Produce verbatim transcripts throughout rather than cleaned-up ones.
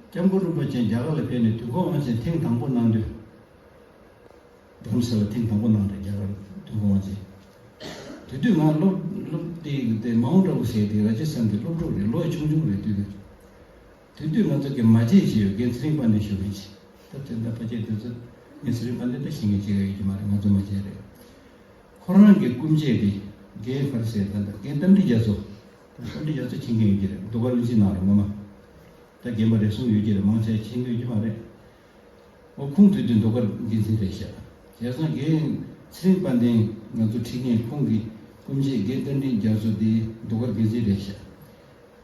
སྐྱབས་མགོན་རིན་པོ་ཆེ་རྒྱ་གར་ལ་ཕེབས་ནས་དུས་འཁོར་དབང་ཆེན་ཐེངས་དང་པོ་གནང་དུས། རྡ་རམ་ས་ལ་ཐེངས་དང་པོ་གནང་རེད། རྒྱ་གར་དུས་འཁོར་དབང་ཆེན། དེ་དུས་ང་སློབ་སློབ་དེ་དེ་མའུན་ཊ་ཨབུ་ཟེར་དེ་ར་ཇི་སི་ཐན་གྱི་སློབ་ཕྲུག་རེད། ལོ་ཆུང་ཆུང་རེད་དུས་དེ། དེ་དུས་ང་ཚོ་གི་མ་བརྗེད་ཅིག་ཡོད། རྒན་ཚེ་རིང་དཔལ་ལྡན་ཞུ་མཁན་ཅིག་ད་དེ་འདྲ་ཕལ་ཆེར་དེ་ཚོ་རྒན་ཚེ་རིང་དཔལ་ལྡན་ད་ཤེས་མཁན་ཅིག་ཡོད་ཀྱི་མ་རེད། ང་ཚོ་མ་བརྗེད་རེད། ཁོ་རང་གི་སྐུ་མཆེད་དེ་རྒན་ག་རེ་ཟེར། ད་ལྟ་རྒན་རྟ་མགྲིན་རྒྱ་མཚོ། རྟ་མགྲིན་རྒྱ་མཚོ་མཁྱེན་མཁན་ཡོད་ཀྱི་རེད། རྡོ་དཀར་གླིང་ཆེན་ནང་རེད་ངོ་མ། ད་རྒན་པ་རེ་ཟུང་ཡོད་ཀྱི་རེད། མང་ཆེ་མཁྱེན་གྱི་ཡོད་ཀྱི་མ་རེད། ཨོ་ཁོང་དུས་དུས་རྡོ་དཀར་འགན་འཛིན་རེད་ཤག་བྱས་ཙང་རྒན་ཚེ་རིང་དཔལ་ལྡན་ང་ཚོ་ཁྲིད་མཁན་ཁོང་གི་སྐུ་མཆེད་རྒན་རྟ་མགྲིན་རྒྱ་མཚོ་དེ་རྡོ་དཀར་འགན་འཛིན་རེད་ཤག་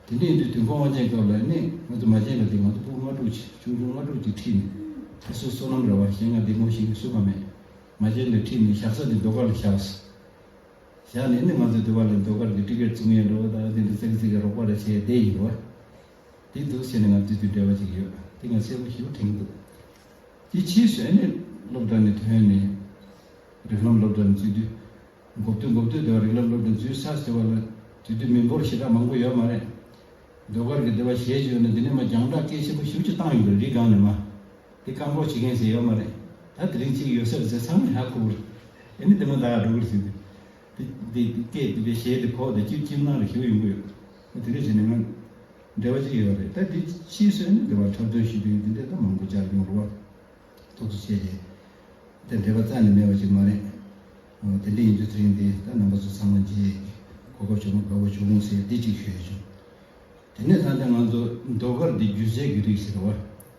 དེ་འདྲ་ཡིན་དུས་དུས་འཁོར་དབང་ཆེན་སྐབས་ལ་ནི་ང་ཚོ་མ་བྱན་ལ་དེ་ང་ཚོ་ཕྲུ་གུ་ལྔ་དྲུག་ཅིག་ཆུང་ཆུང་ལྔ་དྲུག་ཅིག་ཁྲིད་ནས་ད་སུ་བསོད་ནམས་རེད་བ། གཞན་ང་བདེ་མོ་ཞིག་གི་སུ་གང་མེད། མ་བྱན་ལ་ཁྲིད་ནས་བཞག་ས་དེ་རྡོ་དཀར་ལ་བཞག་སོང་། བཞག་ནས་ནི་ང་ཚོའི་འདི་བ་ལ་རྡོ་དཀར་གྱི་ཊི་ཀེ་ཊི་བཙུགས་ཡས་འགྲོ་བ་དང་དེ་འདྲ་ཙག་ཙིག་གི་རོགས་པ་རེ་བྱས་བསྡད་ཡིན་རོ། དེ་འདུག་བྱས་ནས་ང་ཚོའི་དུས་འབྲེལ་བ་ཅིག་ཡོད། དེ་ང་གསལ་པོ་ཞེ་པོ་དྲན་གྱི་འདུག་དེ་ཕྱིས་སུ་ཨ་ནི་སློབ་གྲྭ་ནས་ཐོན་ནས་རིགས་ལམ་སློབ་གྲྭ་ནས་འཛུལ་དུས། འགོ་སྟོད་འགོ་སྟོད་དེ་བ་རིགས་ལམ་སློབ་གྲྭ་འཛུལ་ས་ཟེར་བ་ལ་དེ་དུས་མི་འབོར་ཞེ་དྲག་མང་པོ་ཡོད་མ་རེད། རྡོ་དཀར་གྱི་སྡེ་བ་ཞེས་བརྗོད་ནས་འདི་ནས་མ་རྒྱང་བསྒྲགས་སྐད་ཆེན་པོ་ཞེ་པོ་ཅིག་བཏང་ཡོང་གི་རེད། རི་སྒང་ནས་མ། དེ་བཀག་འགོག་བྱེད་མཁན་ཟེར་ཡོད་མ་རེད། ད་དེ་རིང་གཅིག་ཡོད་ས་རེད་ཟེར་ཚང་མས་ཧ་གོ་གི་རེད། ཨེ་ནི་དེ་མ་ད་ག་འགྲོ་གི་རེད་ཟེར་དུས། དེ་དེ་སྐད་དེ་བས་གཞས་དེ་གོ་དེ་གཅིག་གཅིག་ནང་རེ་ཞུ་ཡོང་གི་ཡོད། དེ་འདྲ་བྱས་ནས་ང་འབྲེལ་བ་ཅིག་ཡོད་རེད། ད་དེ་ཕྱིས་སུ་ཨེ་ནི་དེ་བ་འཁྲབ་སྟོན་ཞུ་དུས་དེ་འདྲ་ད་མང་པོ་བཅར་ཡོང་རེད་བ། ཐུགས་རྗེ་ཆེ་རེད། དེ་འབྲེལ་བ་རྩ་ནས་མེད་པ་ཅིག་མ་རེད། འོ་དེ་འདྲ་ཡིན་དུས་དེ་རིང་འདི་ད་རྣམ་པ་ཚོ་ཚང་མ་མཇལ་གོ་སྐབས་བྱུང་བ་དགའ་པོ་བྱུང་ཟེར་འདི་གཅིག་ཞུ་ཡ་བྱུང་། དེ་ནས་ད་ལྟ་ང་ཚོ་རྡོ་དཀར་འདི་སྒྱུ་རྩལ་གྱི་རིགས་ཟེར་བ།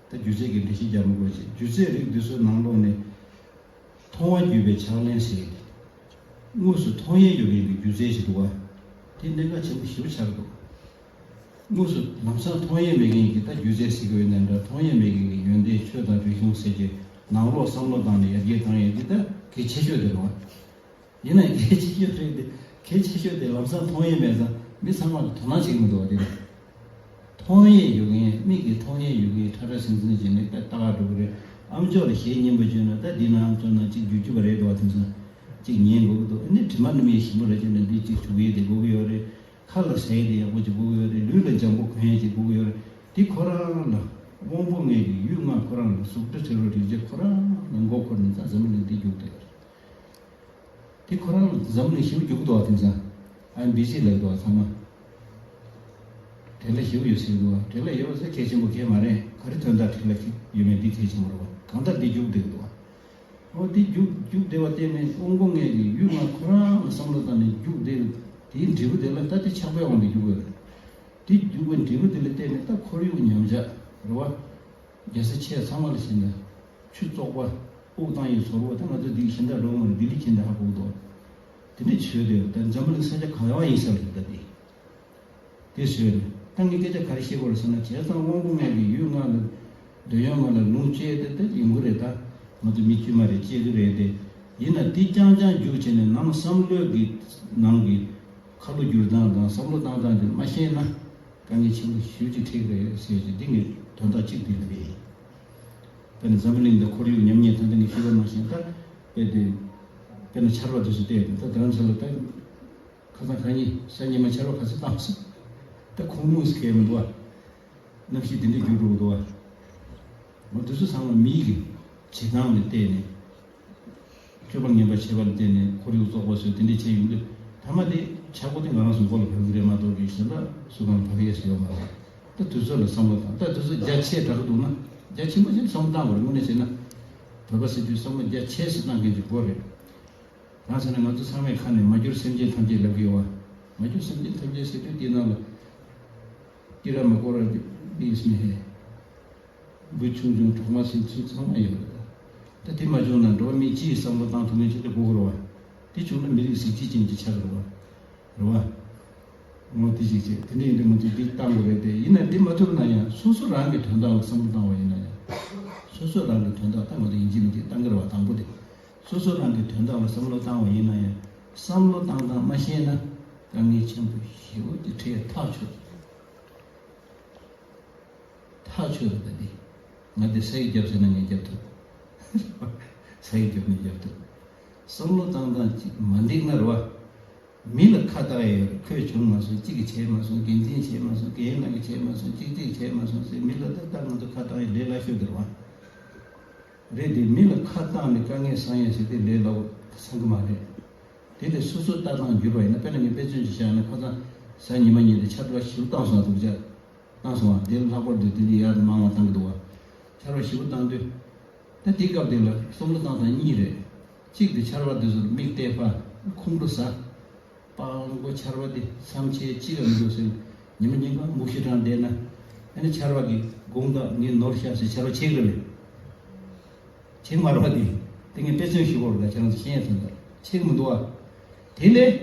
ད་སྒྱུ་རྩལ་གྱི་འགྲེལ་བཤད་རྒྱག་མི་དགོས་ཅིག་སྒྱུ་རྩལ་རིགས་འདི་ཚོའི་ནང་ལོགས་ནས་མཐོང་བ་བརྒྱུད་པའི་ཕྱག་ལེན་ཟེར་ཡ་དེ། དངོས་སུ་མཐོང་ཡས་ཡོད་མཁན་གྱི་སྒྱུ་རྩལ་ཞིག་འདུག་བ། དེ་གནད་འགག་ཆེན་པོ་ཞེ་པོ་ཆགས་འདུག་དངོས་སུ་ལམ་སང་མཐོང་ཡས་མེད་མཁན་གྱི་ད་སྒྱུ་རྩལ་ཟེར་གྱི་ཡོད་ན་འདྲ། མཐོང་ཡས་མེད་མཁན་གྱི་ཡོན་ཏན་ཆོས་དང་རིག་གཞུང་ཟེར་གྱི་ནང་ལོགས་བསམ་བློ་བཏང་ནས་ཡར་རྒྱས་བཏང་ཡས་འདི་ད་གལ་ཆེ་ཤོས་དེ་རེད་བ། ཡིན་ན་གལ་ཆེ་ཤོས་རེད་དེ། གལ་ཆེ་ཤོས་དེ་ལམ་སང་མཐོང་ཡས་མེད་ཙང་མི་ཚང་མ་ལ་དོ་སྣང་བྱེད་ཀྱི་མི་འདུག་བ། དེ་རེད། མཐོང་ཡས་ཡོད་མཁན། མིག་གིས་མཐོང་ཡས་ཡོད་མཁན་ཁྲ་ཁྲ་ཟིང་ཟིང་བྱས་ནས་ད་ལྟ་ག་འགྲོ་གི་རེད། ཨ་མཆོག་ལ་གཞས་སྙན་པོ་བརྗོད་ན་ད་འདི་ན་ཨ་མཆོག་ན་གཅིག་འགྱུར་རྒྱུ་བ་རེད་འདུག་བ། དེང་སང་གཅིག་ཉན་དགོས་ཀྱི་འདུག་ཨ་ནི་དྲི་མ་སྣོམ་ཡས་ཞིམ་པོ་རེ་བྱས་ན་འདི་གཅིག་བྱུག་ཡས་དེ་དགོས་ཀྱི་ཡོད་རེད། ཁ་ལ་ཟ་ཡས་དེ་ཡག་པོ་ཅིག་དགོས་ཀྱི་ཡོད་རེད། ལུས་ལ་འཇམ་པོ་གོན་ཡས་ཅིག་དགོས་ཀྱི་ཡོད་རེད། དེ་ཁོ་རང་ལ་དབང་པོ་ལྔའི་ཡུལ་ལྔ་ཁོ་རང་ལ་གཟུགས་སྒྲ་དྲི་རོ་རེག་བྱ་ཁོ་རང་ལ་མགོ་འཁོར་ནས་ད་འཛམ་བུ་གླིང་འདི་རྒྱུག་བསྡད་ཡོད་རེད། དེ་ཁོ་རང་ལ་འཛམ་གླིང་ཞེ་པོ་རྒྱུག་འདུག་བ། དེང་སང་ཨ་བི་ཇི་ལབ་འདུག་བ་ཚང་མ། བྲེལ་བ་ཞེ་པོ་ཡོད་ཟེར་འདུག་བ། བྲེལ་བ་ཡོད་པ་ཟེར་གལ་ཆེན་པོ་གང་ཡང་མ་རེད། ག་རེ་དོན་དག་བྲེལ་བ་ཞིག་ཡོད་མེད་འདི་གལ་ཆེན་པོ་རེད་བ། གང་ལྟར་འདི་རྒྱུག་བསྡད་འདུག་བ། འོ་འདི་རྒྱུག་རྒྱུག་བསྡད་པ་བརྟེན་ནས་དབང་པོ་ལྔའི་ཡུལ་ལྔ་ཁོ་རང་ལ་བསམ་བློ་བཏང་ནས་རྒྱུག་བསྡད། དེའི་འབྲས་བུ་དེ་ལ་ད་དེ་ཆགས་པའི་དབང་གིས་རྒྱུག་པ་རེད། དེ་རྒྱུག་པའི་འབྲས་བུ་དེ་ལ་བརྟེན་ནས་ད་ཁོར་ཡུག་ཉམས་ཆག་རེད་བ། རྒྱལ་ས་ཆེ་ཚང་མ་ལ་བྱས་ན་ཆུ་བཙོག་པ་དབུགས་བཏང་ཡས་ཚོར་བ་ད་ང་ཚོ་འདི་གཞན་དག་འགྲོ་མ་རེད། ལྡི་ལི་ཁྱིམ་དུ་ཧ་གོ་གི་འདུག་དེ་འདྲའི་བྱོས་དེ་ད་འཛམ་བུ་གླིང་ས་ཆ་ག་བ་ཡིན་ས་རེད་ད་དེ། དེ་བཟོས་རེད། ད་ངས་སྐད་ཆ་ག་རེ་བཤད་དགོས་རེད་ཟེར་ན། བྱས་ཙང་དབང་པོ་ལྔ་གི་ཡུལ་ལྔ་ལ་འདོད་ཡོན་ལྔ་ལ་ལོངས་སྤྱད་དེ་ད་ཡོང་གི་རེད། ད་ང་ཚོ་མི་དཀྱུས་མ་རེད། སྤྱད་ཀྱི་རེད་དེ། ཡིན་ན་དེ་རྐྱང་རྐྱང་རྒྱུགས་བྱས་ནས་ནང་བསམ་བློ་གི་ནང་གི་ཁ་ལོ་བསྒྱུར་སྟངས་དང་བསམ་བློ་བཏང་སྟངས་དེ་མ་ཤེས་ན་དཀའ་ངལ་ཆེན་པོ་ཞེ་པོ་ཅིག་འཕྲད་ཀྱི་རེད་ཟེར་གྱི། འདི་ངས་དོན་དག་གཅིག་འདི་ལ་རེད། དཔེར་ན་འཛམ་བུ་གླིང་འདི་ཁོར་ཡུག་ཉམས་ཉེས་ད་ལྟ་ངས་ཞུས་པ་ནང་བཞིན་ད་དཔེ་དེ་དཔེར་ན་ཆར་པ་དེ་ཚོ་བལྟས་དེ་ད་རྡ་རམ་ས་ལ་ད། ཁ་སང་ཁ་ཉིན་ཤ་ཉི་མ་ཆར་པ་ག་ཚོད་བཏང་སོང་། ད་ཁོང་མུས་སུ་གས་མི་འདུག་བ། གནམ་གཤིས་དེ་འདྲ་འགྱུར་འགྲོ་གི་འདུག་བ། འོ་དེ་ཚོ་ཚང་མ་མིའི་གི་བྱེད་སྟངས་ལ་བལྟས་ནས། སྤྱོད་པ་ངན་པ་བྱེད་པ་ལ་བལྟས་ནས་ཁོར་ཡུག་བཙོག་པ་བཟོས་དེ་འདྲ་བྱས་ཡོང་དུས་མཐའ་མ་དེ་ཆག་སྒོ་དེ་ང་རང་ཚོ་མགོ་ལ་བབས་ཀྱི་རེད་མ་གཏོགས་ཀྱི་གཞན་དག་སུ་གང་ལ་བབས་ཡས་སུ་ཡོད་མ་རེད། ད་དུས་ཚོད་ལ་བསམ་བློ་བཏང་། ད་དུས་ཚོད་རྒྱ་ཆེ་དྲགས་འདུག་ན་རྒྱ་ཆེན་པོ་ཞིག་བསམ་བློ་བཏང་དགོས་རེད། དངོས་གནས་བྱས་ན་བོད་པ་ཟེར་དུས་བསམ་བློ་རྒྱ་ཆེ་སུ་བཏང་མཁན་གྱི་སྐོར་རེད། གང་ཟེར་ན་ང་ཚོ་ཚང་མའི་ཁ་ནས་མ་གྱུར་སེམས་ཅན་ཐམས་ཅད་ལབ་ཀྱི་ཡོད་བ། མ་གྱུར་སེམས་ཅན་ཐམས་ཅད་ཟེར་དུས་དེའི་ནང་ལ་ཏི་ར་མ་ཀོ་ར་དི་ཨིས་མི་ཧེ། འབུ་ཆུང་ཆུང་གྲོག་མ་སིན་ཚུན་ཚང་མ་ཡོད་རེད། ད་དེ་མ་བྱུང་ན་འགྲོ་བ་མི་སྤྱིའི་བསམ་བློ་བཏང་ཐུབ་མཁན་ཅིག་ལ་དགོས་ཀྱི་རེད་བ། དེ་བྱུང་ན་མི་རིགས་གཟི་བརྗིད་ཅན་ཅིག་ཆགས་ཀྱི་རེད་བ། རེད་བ། ངོ་དེ་ཞིག་བྱས་དེ་འདྲ་ཡིན་དུས་ང་ཚོས་འདི་བཏང་དགོས་རེད་དེ། ཡིན་ན་འདི་མ་ཐུབ་ན་ཡང་སོ་སོ་རང་གི་དོན་དག་ལ་བསམ་བློ་བཏང་བ་ཡིན་ན་ཡང་། སོ་སོ་རང་གི་དོན་དག་ད་ང་ཚོ་ཡིན་གཅིག་མིན་གཅིག་བཏང་གི་རེད་བ། དང་པོ་དེ། སོ་སོ་རང་གི་དོན་དག་ལ་བསམ་བློ་བཏང་བ་ཡིན་ན་ཡང་བསམ་བློ་བཏང་སྟངས་མ་ཤེས་ན་དཀའ་ངལ་ཆེན་པོ་ཞེ་པོ་ཅིག་འཕྲད་ཐག་ཆོད། ཐག་ཆོད་རེད་ད་འདི། ང་འདི་ས་ཡིག་རྒྱབ་ཟེར་ན་ངས་རྒྱབ་ཐུབ། ས་ཡིག་རྒྱབ་ནས་རྒྱབ་ཐུབ། བསམ་བློ་བཏང་སྟངས་ཅིག་མ་འགྲིག་ན་རེད་བ། མི་ལ་ཁ་བཏགས་ཡས་ཡོད་རེད། ཁོས་བྱུང་མ་སོང་། གཅིག་གིས་བྱས་མ་སོང་། འགན་འཛིན་བྱས་མ་སོང་། འགན་ནང་གིས་བྱས་མ་སོང་། གཅིག་གཅིག་བྱས་མ་སོང་ཟེར། མི་ལ་ད་ལྟ་ང་ཚོ་ཁ་བཏགས་ཡས་ལས་སླ་ཤོས་དེ་རེད་བ། རེད་དེ། མི་ལ་ཁ་བཏགས་ནས་དཀའ་ངལ་སང་ཡས་ཟེར་དེ་ལས་སླ་བོ་སང་གི་མ་རེད། དེ་ལས་སོ་སོ་ལྟ་སྟངས་འགྱུར་བ་ཡིན་ན། དཔེར་ན་ངས་དཔེ་མཚོན་ཅིག་བཞག་ན། ཁ་སང་གཟའ་ཉི་མ་ཉིན་དེ་ཆར་པ་ཞེ་པོ་བཏང་སོང་། འདུག་ཅག་བཏང་སོང་བ། དེ་ལྷག་པར་དུ་དེ་འདྲའི་ཡར་མང་བ་བཏང་གི་འདུག་བ། ཆར་པ་ཞེ་པོ་བཏང་དུས། ད་དེ་སྐབས་དེ་ལ་བསམ་བློ་བཏང་སྟངས་གཉིས་རེད། གཅིག་དེ་ཆར་པ་དེ་ཚོར་མིག་བལྟས་པ། ཁོང་ཁྲོ་ཟ། སྤང་མགོ་ཆར་པ་དེ་མཚམས་ཆད་ཅི་ལ་མི་འགྲོ་ཟེར། ཉི་མ་ཉིན་གང་མུག་ཤི་དྲང་བསྡད་ན། ཨ་ནི་ཆར་པ་གི་དགུང་དག་ངས་ནོར་ཤག་ཟེར། ཆར་པ་ཆད་གི་རེད། ཆད་མ་རེད་པ། དེ་དེ་ངས་དཔེ་མཚོན་ཞུ་བར་ད་ཁྱེད་རང་ཚོ་ཤེས་ཡ་ཚོད་འདུག་ཆད་གི་མི་འདུག་བ། དེ་ལས་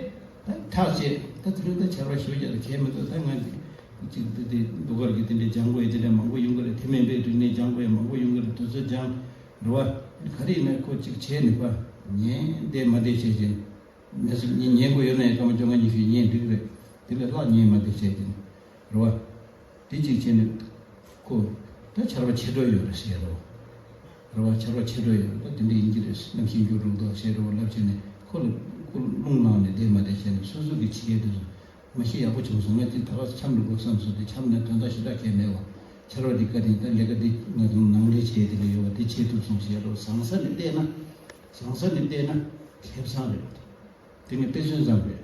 ད་ཐག་བཅད། ད་དེ་རིང་ད་ཆར་པ་ཞུ་རྒྱག་ལ་གལ་མི་འདུག་ད་ང་དེ་གཅིག་དེ་དེ་འདུག་གར་གི་དེ་འདྲའི་སྦྱང་དགོས་ཡ་དེ་འདྲ་མང་པོ་ཡོང་གི་རེད། དེ་མིན་པའི་དུས་ནས་སྦྱང་དགོས་ཡ་མང་པོ་ཡོང་གི་རེད། དུས་ཚོད་སྦྱང་རེད་བ། ག་རེ་ཡིན་ན་ཁོ་གཅིག་བྱས་ནས་པ། ཉན་བསྡད་མ་བསྡད་བྱས་ཀྱིན། མེད་སོང་། ཉན་ཉན་དགོས་ཡོད་ན་ཡང་སྐར་མ་བཅོ་ལྔ་ཉི་ཤུ་ཉན་འགྲིག་རེད། དེ་ལས་ལྷག་ཉན་མ་བསྡད་བྱས་ཀྱིན། རེད་བ། དེ་གཅིག་བྱས་ནས་ཁོ་ད་ཆར་པ་ཆད་འགྲོ་ཡོད་རེད་ཟེར་རོ། རེད་བ། ཆར་པ་ཆད་འགྲོ་ཡོད་རེད། ད་དེ་འདྲ་ཡིན་གྱི་རེད། གནམ་གཤིས་འགྱུར་འགྲོ་འདུག་ཟེར་རོ་ལབ་བྱས་ནས་ཁོ་ལ་ཁོ་རླུང་ལངས་ནས་བསྡད་མ་བསྡད་བྱས་ནས་སོ་སོ་གི་ཕྱི་རྒྱལ་དུ་སོང་། མ་གཞི་ཡག་པོ་བྱུང་སོང་། ངས་དེ་ད་ག་འཆམ་འགྲོ་དགོས་བསམ་སོང་། དེ་འཆམ་ནས་དོན་དག་ཞེ་དྲག་གང་མེད་བ། ཆར་པ་འདི་བཀའ་དྲིན། ད་ལས་ཀ་འདི་ང་ཚོ་ནང་འདྲེན་བྱས་དེ་ལས་ཡོད་བ། དེ་བྱེད་ཐུབ་སོང་ཟེར་རོ། བཟང་ས་ནས་བལྟས་ན། བཟང་ས་ནས་བལྟས་ན་ཁེ་བཟང་རེད། དེ་ནི་དཔེ་མཚོན་ཙམ་རེད།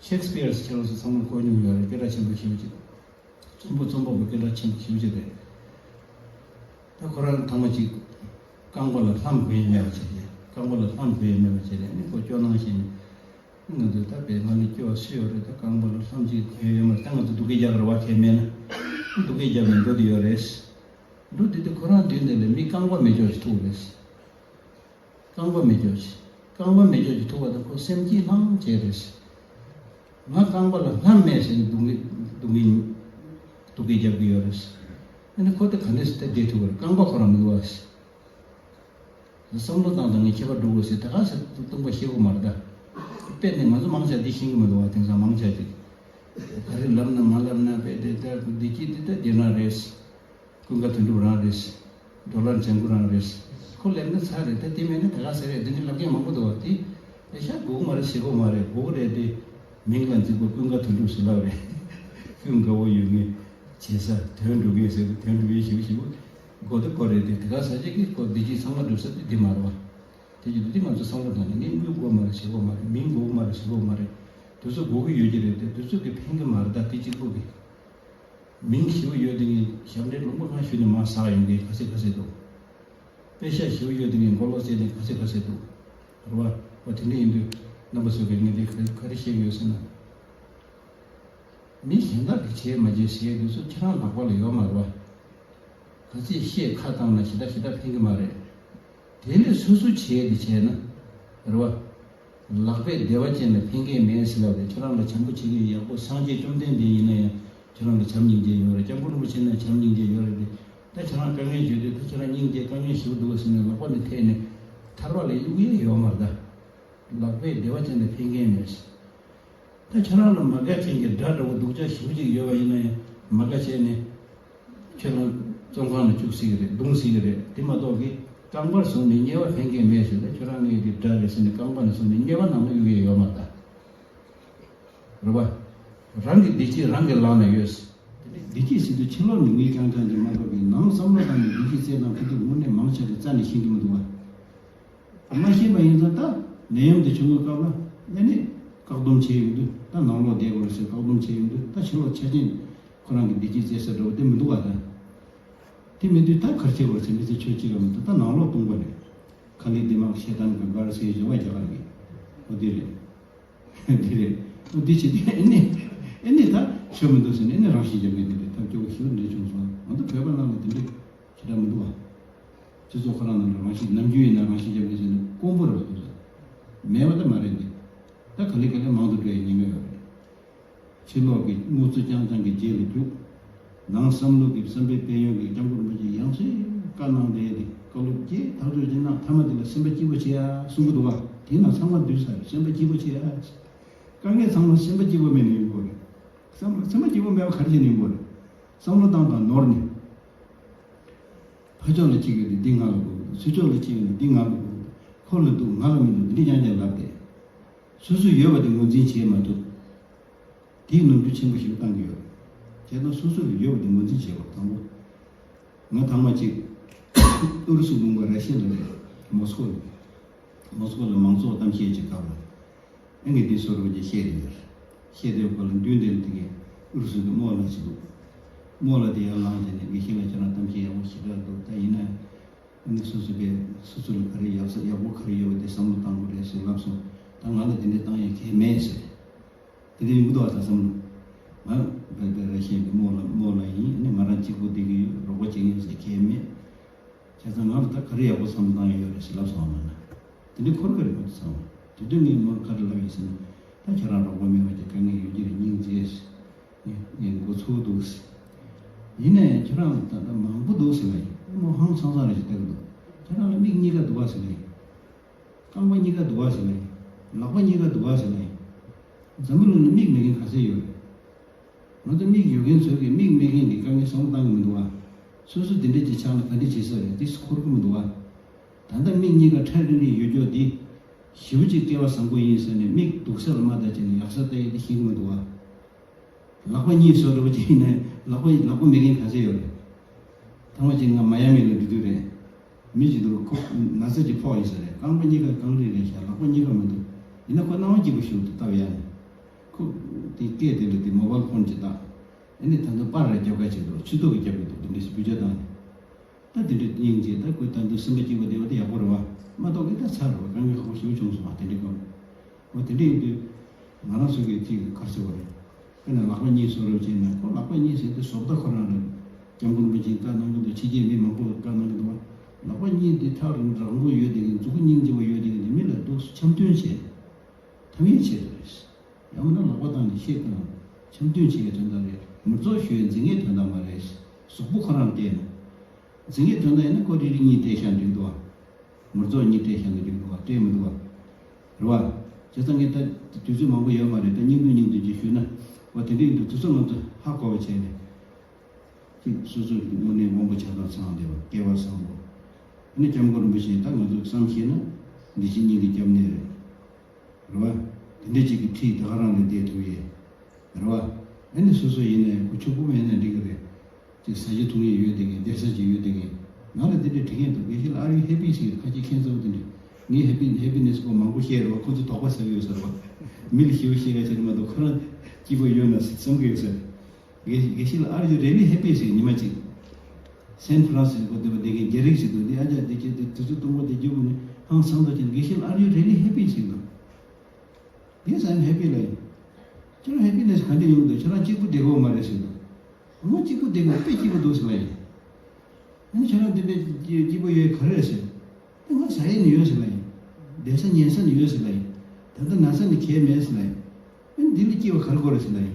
ཤེག་སི་པི་ཡར་ཟེར་ཁྱེད་རང་ཚོ་ཚང་མ་གོ་མྱོང་ཡོད་རེད། སྐད་གྲགས་ཆེན་པོ་ཞེ་པོ་ཅིག་རྩོམ་པོ་རྩོམ་པ་པོ་སྐད་གྲགས་ཆེན་པོ་ཞེ་པོ་ཅིག་རེད། ད་ཁོ་རང་ཐེངས་མ་གཅིག་རྐང་པ་ལ་ལྷམ་གོན་ཡས་མེད་པ་བྱས་ཏེ། རྐང་པ་ལ་ལྷམ་གོན་ཡས་མེད་པ་བྱས་ཏེ། ཨ་ནི་ཁོ་སྐྱོ་སྣང་བྱས་ནས། ང་ཚོས་ད་བོད་ནང་ནས་སྐྱོ་བ་སུ་ཡོད་རེད། ད་རྐང་པ་ལ་ལྷམ་གཅིག་གོན་ཡས་ཡོད་མ་རེད། ད་ང་ཚོ་སྡུག་སྐད་རྒྱག་གི་རེད་བ། གལ་མེད་ན་སྡུག་སྐད་རྒྱབ་ནས་འགྲོ་དེ་ཡོད་རེད། འགྲོ་དེ་དུས་ཁོ་རང་མདུན་དེ་ལ་མི་རྐང་པ་མེད་ཅོག་ཅིག་ཐུག་རེད། རྐང་པ་མེད་ཅོག་ཅིག་རྐང་པ་མེད་ཅོག་ཅིག་ཐུག་པ་དང་ཁོ་སེམས་སྐྱིད་ལྷང་བྱས་རེད། ང་རྐང་པ་ལ་ལྷམ་མེད་ཟེར་ནས་སྡུག་བསྔལ་སྡུག་བསྔལ་སྡུག་སྐད་རྒྱབ་ཀྱི་ཡོད་རེད། ཨ་ནི་ཁོ་དེ་ག་འདྲས་སེ་ད་བསྡད་ཐུབ་པ་རེད། རྐང་པ་ཁོ་རང་མི་འདུག་བ། བསམ་བློ་བཏང་དང་ངས་ཁྱད་པར་འགྲོ་དགོས་ཟེར་ད་ག་ཟེ་སྟོང་པ་བཤད་གི་མ་རེད་ད། དཔེ་ནས་ང་ཚོ་མང་ཆེ་འདི་ཤེས་ཀྱི་མི་འདུག་བ། དེང་སང་མང་ཆེ་ཅིག་ག་རེ་ལབ་ན་མ་ལབ་ན་དཔེ་དེ་ལྟར་བདེ་སྐྱིད་འདི་ལྟར་བདེ་ན་རེད། ཀུན་དགའ་དོན་གྲུབ་རང་རེད། ཌོ་ལར་ལྗང་གུ་རང་རེད། ཁོ་ལབ་ན་ཚར་རེད། ད་དེ་མེད་ན་ད་ག་ཟེ་རེད། འདི་འདྲ་ལབ་མཁན་མང་པོ་འདུག་བ། དེ་ལས་ཤ་དགོས་མ་རེད། ཟེར་དགོས་མ་རེད། དགོས་རེད་དེ། མིང་ལ་འཛིན་པ་ཀུན་དགའ་དོན་གྲུབ་ཟེར་ལབ་རེད། ཀུན་དགའ་བོ་ཡོད་ངེས། བྱེད་ས་དོན་འགྲུབ་ངེས་ཟེར་དུས་དོན་འགྲུབ་ངེས་ཞིག་ཞིག་གོ་དེ་གོ་རེད་དེ། དེ་ག་ས་ཅིག་གིས་ཁོ་བདེ་སྐྱིད་ཚང་མ་འགྲུབ་ས་དེ་འདི་མ་རེད་བ། དེ་ཅིག་འདི་ང་ཚོ་བསམ་བློ་བཏང་ནས་ངས་དངུལ་དགོས་མ་རེད་ཟེར་དགོས་མ་རེད། མིང་དགོས་མ་རེད་ཟེར་དགོས་མ་རེད། དུས་ཚོད་དགོས་ཀྱི་ཡོད་ཀྱི་རེད་དེ། དུས་ཚོད་ཀྱི་ཕན་གྱི་མ་རེད། ད་དེ་གཅིག་པོ་གི་མིང་ཞིག་ཡོད་དེ་ངས་ཞབས་འདྲེན་ལུང་པ་ཁང་ཞུས་ནས་མ་ཟག་ཡོང་གི་ག་ཚོད་ག་ཚོད་འདུག་དཔེ་ཤག་ཞིག་ཡོད་དེ་ངས་མགོ་ལོག་བྱས་ནས་ག་ཚོད་ག་ཚོད་འདུག་རེད་བ། འོ་དེ་འདྲ་ཡིན་དུས་རྣམ་པ་ཚོ་གིས་ངས་འདི་ག་རེ་བཤད་ཀྱི་ཡོད་ཟེར་ན། མི་གཞན་དག་གིས་བྱས་མ་བྱས་ཟེར་དུས་ཚོད་ཁྱེད་རང་ལག་པ་ལ་ཡོད་མ་རེད་བ། ག་ཚོད་བཤད་ཁ་བཏང་ན་ཞེ་དྲག་ཞེ་དྲག་ཕན་གྱི་མ་རེད། དེ་ལས་སོ་སོ་བྱས་ཏེ་བྱས་ན་རེད་བ། ལག་པས་བདེ་བ་ཅན་ལ་ཕན་མཁན་མེད་ཟེར་ལབ་རེད། ཁྱོད་རང་ལ་བྱམས་པོ་བྱེད་མཁན་ཡག་པོ་སངས་རྒྱས་བཅོམ་ལྡན་འདས་ཡིན་ན་ཡང་ཁྱོད་རང་ལ་བྱམས་སྙིང་རྗེ་ཡོད་རེད། སྐྱབས་མགོན་རིན་པོ་ཆེ་ན་བྱམས་སྙིང་རྗེ་ཡོད་རེད་དེ། ད་ཁྱོད་རང་དཀའ་ངལ་ཡོད་དུས་ད་ཁྱོད་རང་སྙིང་རྗེ་དཀའ་ངལ་ཞེ་པོ་འདུག་ཟེར་ནས་ལག་པ་ནས་ཐལ་ནས་ཐར་པ་ལ་གཡུག་ཡས་ཡོད་མ་རེད་ད། ལག་པས་བདེ་བ་ཅན་ལ་ཕན་མཁན་མེད། ད་ཁྱོད་རང་ལ་མ་དགའ་མཁན་གྱི་དགྲ་འདྲ་བོ་སྡུག་ཅག་ཞེ་པོ་ཅིག་ཡོད་པ་ཡིན་ན་ཡང་མ་དགའ་བྱས་ནས་ཁྱོད་རང་བཙོན་ཁང་ལ་བཅུག་སྲིད་ཀྱི་རེད། རྡུང་སྲིད་ཀྱི་རེད། དེ་མ་གཏོགས་ཀྱི་རྐང་པར་བཟུང་ནས་དམྱལ་བ་ཕན་མཁན་མེད་ཟེར་ཏེ། ཁྱོད་རང་ངའི་གི་དགྲ་རེད་ཟེར་ནས་རྐང་པ་ནས་བཟུང་ནས་དམྱལ་བ་ནང་ལ་གཡུག་ཡས་ཡོད་མ་རེད་ད། རེད་བ། རང་གི་བདེ་སྐྱིད་རང་གི་ལག་ན་ཡོད། བདེ་སྐྱིད་ཟེར་དུས་ཕྱི་ལོགས་ནས་ངས་རྐྱང་རྐྱང་གིས་མ་གཏོགས་པའི་ནང་བསམ་བློ་བཏང་ནས་བདེ་སྐྱིད་བཙལ་སྟངས་ཁོ་ཚོས་དངོས་གནས་མང་ཆེ་བ་རྩ་ནས་ཤེས་ཀྱི་མི་འདུག་བ། མ་ཤེས་པ་ཡིན་ཙང་ད་ནད་ཡམས་དེ་བྱུང་བའི་སྐབས་ལ་ཨ་ནི་བཀག་སྡོམ་བྱས་ཡོང་དུས་ད་ནང་ལོགས་བསྡད་དགོས་རེད་ཟེར་བཀག་སྡོམ་བྱས་ཡོང་དུས། ད་ཕྱི་ལོགས་ཆ་རྐྱེན་ཁོ་རང་གི་བདེ་སྐྱིད་བཙལ་ས་འདྲ་བོ་དེ་མི་འདུག་བ། ད་དེ་མེད་དུས་ད་ག་རེ་བྱེད་དགོས་རེད་ཟེར། མི་ཚེ་ཆོས་གཅིག་ལ་མི་འདུག་ད་ནང་ལོགས་སྟོང་པ་རེད། ཁ་ལས་དེ་མ་ཤེས་སྟངས་ཀྱི་འབར་སའི་བཞི་བ་རྒྱ་གར་གྱི་འོ་དེ་རེད། འདི་རེད། འདི་བྱེད་དུས་ཨེ་ནི། ཨེ་ནི་ད་ཤོ་མི་འདུག་ཟེར་ནས་ཨེ་ནི་རང་ཤི་རྒྱབ་མཁན་འདི་རེད། ཐབས་སྐྱོ་བོ་ཞེ་པོ་འདྲ་བྱུང་སོང་། ང་ཚོ་བོད་པ་ནང་ལ་འདི་འདྲ་ཞེ་དྲག་མི་འདུག་བ། སྤྱི་ཚོགས་ཁོ་རང་ནང་ལ་རང་ཤི་ནམ་རྒྱུན་ཡིན་ན་རང་ཤི་རྒྱབ་མཁན་ཟེར་ནས་དཀོན་པོ་རེད་བ། འདུག་ས་མེད་པ་ད་མ་རེད་འདི། ད་ག་ལེ་ག་ལེ་མང་དུ་འགྲོ་ཡའི་ཉེན་ཁ་ཡོད་རེད། ཕྱི་ལོགས་ཀྱི་དངུལ་རྩིས་རྐྱང་རྐྱང་གི་རྗེས་ལ་རྒྱུག་ནང་བསམ་བློ་གི་བསམ་པའི་དཔལ་ཡོན་གྱི་སྐྱབས་མགོན་རིན་པོ་ཆེ་ཡང་སེ་བཀའ་གནང་བསྡད་དེ། བཀའ་སློབ་ཀྱིས་ཐག་གཅོད་བྱེད་ན་མཐའ་མ་དེ་ལ་སེམས་པ་སྐྱིད་པོ་བྱེད་ཡ་གསུང་གི་འདུག་བ། དེ་ན་ཚང་མ་འདུས་ས་རེད། སེམས་པ་སྐྱིད་པོ་བྱེད་ཡ། དཀའ་ངལ་ཚང་མ་སེམས་པ་སྐྱིད་པོ་མེད་ནས་ཡོང་གི་རེད། བསམ་སེམས་པ་སྐྱིད་པོ་མེད་པ་ག་རེ་བྱས་ནས་ཡོང་གི་རེད། བསམ་བློ་བཏང་དང་ནོར་ནས། ཕ་ཕྱོགས་ལ་གཅིག་ཡོད་དེ་འདི་ང་ལ་དགོས། ཚུར་ཕྱོགས་ལ་གཅིག་ཡོད་ནས་འདི་ང་ལ་དགོས། ཁོ་ལ་འདུག་ང་ལ་མི་འདུག་འདི་རྐྱང་རྐྱང་ལབ་སྟེ། སོ་སོ་ཡོད་པ་དེ་ངོས་འཛིན་བྱེད་མ་ཐུབ། དེའི་ནོར་འཁྲུལ་ཆེན་པོ་ཞིག་བཏང་གི་ཡོད། བྱས་ཙང་སོ་སོ་ལ་ཡོད་པ་དེ་ངོས་འཛིན་བྱེད་པ་དང་པོ། ང་ཐེངས་མ་གཅིག་ཨུ་རུ་སུ་ལུང་པ་ར་ཤི་ཡ་ལ་རེད། མོ་སི་ཀོ་ལ། མོ་སི་ཀོ་ལ་མང་ཚོགས་གཏམ་བཤད་ཅིག་སྐབས་ལ། ཨ་ངས་འདི་བཟོ་རོགས་ཀྱིས་བཤད་རེད་ཟེར། བཤད་དུས་ཁོ་ལ་མདུན་དེར་དེ་གའི་ཨུ་རུ་སུ་གི་རྨོ་ལགས་ཅིག་འདུག་རྨོ་ལགས་དེ་ཡར་ལངས་བྱས་ནས་དགེ་བཤེས་ལགས་ཁྱེད་རང་གཏམ་བཤད་ཡག་པོ་ཞེ་དྲག་འདུག་ད་ཡིན་ན། ཨ་ནི་སོ་སོ་པས་སོ་སོ་ལ་ག་རེ་ཡག་ས་ཡག་པོ་ག་རེ་ཡོད་པ་དེ་བསམ་བློ་བཏང་དགོས་རེད་ཟེར་ལབ་སོང་། ད་ང་ལ་དེ་འདྲས་བཏང་ཡ་གལ་མེད་ཟེར། དེ་འདྲས་ཡོང་གི་འདུག་བ་ད་བསམ་བློ། ང་བེ་བེ་ར་ཤན་གྱི་རྨོ་ལགས་རྨོ་ལགས་ཡིན། ཨ་ནི་ང་རང་གཅིག་པུ་བསྡད་ཀྱི་ཡོད། རོགས་པ་བྱེད་མཁན་ཟེར་གལ་མེད། བྱས་ཙང་ང་ལ་ད་ག་རེ་ཡག་པོ་བསམ་བློ་བཏང་ཡ་ཡོད་རེད་ཟེར་ལབ་སོང་བ་མ་ན། དེ་འདྲས་འཁོར་ག་རེ་ཁོ་ཚོ་ཚང་བ། དེ་དུས་ངས་མོར་ག་རེ་ལབ་ཡིན་ཟེར་ན། ད་ཁྱེད་རང་རོགས་པ་མེད་པ་ཅིག་དཀའ་ངལ་ཡོད་ཀྱི་རེད། སྙིང་རྗེ། ངས་ངས་འགོ་ཚུགས་འདུག་ཟེར། ཡིན་ནའི་ཁྱེད་རང་ད་ལྟ་མང་པོ་འདུག་ཟེར་བ་ཡིན། མོ་ཧང་སང་སང་རེ་ཞིག་བལྟ་གི་འདུག་ཁྱེད་རང་ལ་མིག་གཉིས་ཀ་འདུག་ག་ཟེར་བ་ཡིན། རྐང་པ་གཉིས་ཀ་འདུག་ག་ཟེར་བ་ཡིན། ལག་པ་གཉིས་ཀ་འདུག་ག་ཟེར་བ་ཡིན། འཛམ་བུ་གླིང་ལ་མིག་མེད་མཁན་ག་ཚད་ཡོད་རེད། ང་ཚོ་མིག་ཡོད་མཁན་ཚོས་ཀྱི་མིག་མེད་མཁན་གྱི་དཀའ་ངལ་བསམ་བློ་བཏང་གི་མི་འདུག་ག་སོ་སོ་དེ་འདྲ་ཅིག་ཆགས་ན་ག་འདྲ་བྱེད་ས་རེད། དེ་འཁོར་གི་མི་འདུག་ག་ད་ལྟ་མིག་གཉིས་ཀ་ཁྲ་རིང་རིང་ཡོད་ཀྱོག་འདི། ཞེ་པོ་ཅིག་སྐལ་བ་བཟང་པོ་ཡིན་ཟེར་ནས་མིག་སྡུག་ས་ལ་མ་ལྟ་བྱས་ནས་ཡག་ས་ལྟ་ཡས་དེ་ཤེས་ཀྱི་མི་འདུག་ག་ལག་པ་གཉིས་བཟོ་འདྲ་པོ་ཅིག་ཡིན་ན་ལག་པ་ལག་པ་མེད་མཁན་ག་ཚད་ཡོད་རེད། ཐེངས་མ་གཅིག་ང་མ་ཡ་མི་ལ་འགྲོ་དུས་རེད། མི་ཞིག་འདུག་ཁོ་ན་ཚ་ཅིག་ཕོག་ཡིན་ས་རེད། རྐང་པ་གཉིས་ཀ་རྐང་རིང་རེད་ཤག་ལག་པ་གཉིས་ཀ་མི་འདུག་ཡིན་ན་ཁོ་སྣང་བ་སྐྱིད་པོ་ཞིག་འདུག་སྟབས་ཡག་ནས། ཁོ་དེ་སྐད་དེ་ལ་དེ་མོ་བལ་ཕོན་ཅིག་བཏགས། ཨ་ནི་ད་དུང་པར་རེ་རྒྱབ་ཁ་བྱེད་འདུག་ཆུ་ཐོག་གི་རྒྱབ་ཀྱི་འདུག་དེ་འདྲ་ཞིག་བུ་ཆ་བཏང་ནས། ད་དེ་འདྲའི་སྙིང་རྗེ། ད་ཁོས་ད་དུང་སེམས་པ་སྐྱིད་པོ་བསྡད་པ་དེ་ཡག་པོ་རེད་བ། མ་གཏོགས་ཀྱི་ད་ཚར་རེད་བ། དཀའ་ངལ་ཁག་པོ་ཞེ་པོ་བྱུང་སོང་བ་དེ་འདྲའི་སྐབས། འོ་དེ་འདྲ་ཡིན་དུས། ང་རང་ཚོ་གིས་ཅིག་ག་རེ་ཟེར་བ་རེད། དཔེར་ན་ལག་པ་གཉིས་བཟོ་རོགས་བྱས་ན་ཁོ་ལག་པ་གཉིས་ཟེར་དུས་བཟོ་ལྟ་ཁོ་རང་རེད། སྐྱབས་མགོན་རིན་པོ་ཆེས་བཀའ་གནང་གི་འདུག་ཕྱི་རྒྱལ་མི་མང་པོ་བཀའ་གནང་གི་འདུག་བ། ལག་པ་གཉིས་དེ་ཐག་རིང་རིང་པོ་ཡོད་དེ་གི་མཛུ་གུ་སྙིང་རྗེ་པོ་ཡོད་དེ་གི་དེ་མི་ལ་འདུག་འཆམ་མཐུན་བྱས། ཐམས་ཅད་ཆེད་དུ་རེད། ཡང་མིན་ན་ལག་པ་བཏང་ནས་བཤད་དང་། འཆམ་མཐུན་བྱེད་ཡའི་དོན་དག་རེད། མི་རྫོགས་ཞུ་ཡའི་འཛིན་གྱི་དོན་དག་མ་རེད། གཟུགས་པོ་ཁོ་རང་བལྟས་ན། འཛིན་གྱི་དོན་དག་ཡིན་ན་ཁོ་རིལ་རིལ་གཉིས་སྤྲད་བཞག་འགྲིག་འདུག་བ། མི་རྫོགས་གཉིས་སྤྲད་བཞག་ན་འགྲིག་འདུག་བ། སྤྲད་མི་འདུག་བ། རེད་བ། བྱས་ཙང་ངས་ད་དུས་ཚོད་མང་པོ་ཡོད་མ་རེད། ད་སྙིང་བསྡུས་སྙིང་བསྡུས་ཅིག་ཞུས་ན། འོ་དེ་འདྲ་ཡིན་དུས་དུས་ཚོད་ང་ཚོ་ཧ་གོ་བ་བྱས་ནས། གཅིག་སོ་སོའི་དངོས་གནས་དབང་པོ་ཆ་ཚང་ཚང་བསྡད་པ་སྐལ་བ་བཟང་པོ། ཨ་ནི་སྐྱབས་མགོན་རིན་པོ་ཆེ་ད་ང་ཚོ་བསམ་ཤེས་ན་འདི་ཕྱི་གཉིས་ཀྱི་སྐྱབས་གནས་རེད། རེད་བ། དེ་འདྲ་གཅིག་གི་ཁྲིད་ད་ག་རང་ལ་བསྡད་ཐུབ་ཡས། རེད་བ། ཨ་ནི་སོ་སོ་ཡིན་ནའི་ཁོ་ཕྱུག་པོ་མེད་ན་འགྲིག་གི་རེད། ཅིག་ཟ་རྒྱུ་འཐུང་ཡས་ཡོད་བསྡད་མཁན། བསྡད་ས་ཅིག་ཡོད་བསྡད་མཁན། ང་ལ་འདི་འདྲ་དྲི་མཁན་འདུག་དགེ་བཤེས་ལགས། Are you happy ཟེར། ཁ་ཅིག་མཁྱེན་ཚོགས་དེ་འདྲ། ངས་happy happiness ཁོ་མང་པོ་བཤད་རེད་བ། ཁོ་ཚོ་དོགས་པ་ཟ་གི་ཡོད་ས་རེད་བ། མི་ལ་ཞེ་པོ་བཤད་ཡ་བྱས་ནས་མ་གཏོགས་ཁོ་རང་སྐྱིད་པོ་ཡོད་ན་བསམ་གི་ཡོད་ས་རེད། དགེ་དགེ་བཤེས་ལགས། Are you really happy ཟེར། ཉི་མ་གཅིག་སན་ཧྥ་རན་སིས་ཀོ་དེ་བ་དེ་གའི་རྒྱ་རིགས་ཤིག་འདུག་དེ་ཨ་ཅག་དེ་ཁྱེད་དེ་དུས་ཚོད་སྟོང་པ་དེ་རྒྱུག་ནས་ཧང་སང་དུ་ཕྱིན། དགེ་བཤེས་ལགས། Are you really happy ཟེར་འདུག Yes, I'm happy ལབ་ཡིན། ཁྱེད་རང་ཧེ་པི་ནེ་སི་ག་འདྲ་ཡོང་འདུག་ཁྱེད་རང་གཅིག་པུ་བསྡད་ཀྱི་ཡོད་མ་རེད་ཟེར་འདུག་ང་གཅིག་པུ་བསྡད་ཀྱི་ཡོད། དཔེ་སྐྱིད་པོ་འདུག་ཟེར་ལབ་ཡིན། ཨ་ནི་ཁྱེད་རང་དེ་འདྲ་སྐྱིད་པོ་ཡོད་ག་རེ་རེད་ཟེར། ཨ་ནི་ང་ཟ་ཡས་ནི་ཡོད་ཟེར་ལབ་ཡིན། བསྡད་ས་ཉལ་ས་ནི་ཡོད་ཟེར་ལབ་ཡིན། ད་ལྟ་ན་ས་ནི་གང་ཡང་མེད་ཟེར་ལབ་ཡིན། ཨ་ནི་འདི་ལས་སྐྱིད་པ་ག་རེ་དགོས་རེད་ཟེར་ལབ་ཡིན།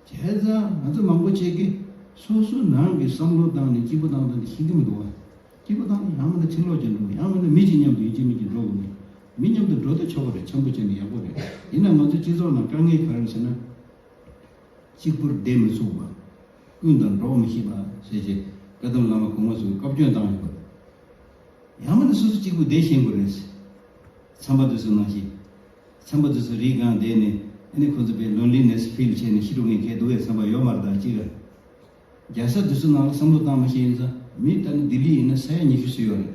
བྱས་ཙང་ང་ཚོ་མང་པོ་ཅིག་གིས་སོ་སོའི་ནང་གི་བསམ་བློ་བཏང་ནས་སྐྱིད་པོ་བཏང་བཏང་ནས་ཤེས་ཀྱི་མི་འདུག་བ། སྐྱིད་པོ་བཏང་ནས་ཡང་མིན་ན་ཕྱིར་ལོག་ཅིག་འགྲོ། ཡང་མིན་ན་མི་གཅིག་མཉམ་དུ་ཡིན་གཅིག་མིན་གཅིག་འགྲོ་དགོས་ནས། མི་མཉམ་དུ་འགྲོ་ད་ཆོག་གི་རེད། འཆམ་པོ་བྱས་ནས་ཡག་པོ་རེད། ཡིན་ན་ང་ཚོ་སྤྱི་ཚོགས་ནང་དཀའ་ངལ་ག་རེ་རེད་ཟེར་ན། གཅིག་པུར་བསྡད་མི་ཚུགས་པ། ཀུན་དང་འགྲོགས་མི་ཤེས་པ་ཟེར་བྱས་བཀའ་གདམས་བླ་མ་གོང་མ་ཚོས་བཀའ་བཀྱོན་བཏང་ཡོད་པ་རེད། ཡང་མིན་ན་སོ་སོ་གཅིག་པུ་བསྡད་ཤེས་དགོས་རེད། ཚན་པ་དེ་ཚོ་ནང་བཞིན། ཚན་པ་དེ་ཚོ་རིའི་སྒང་བསྡད་ནས་ཨ་ནི་ཁོ་ཚོ་དཔེ་ལོན་ལི་ནེ་སི་ཕིལ་བྱས་ནས་ཤི་འགྲོ་མཁན་གང་འདུག་གས། ཚན་པ་ཡོད་མ་རེད་ད་གཅིག་ག་རྒྱལ་ས་དེ་ཚོ་ནང་ལ་བསམ་བློ་བཏང་མ་ཤེས་ཡིན་ཙང་། མི་ད་ནི་ལྡི་ལི་ཡིན་ན་ས་ཡ་ཉི་ཤུ་ཙམ་ཡོད་རེད།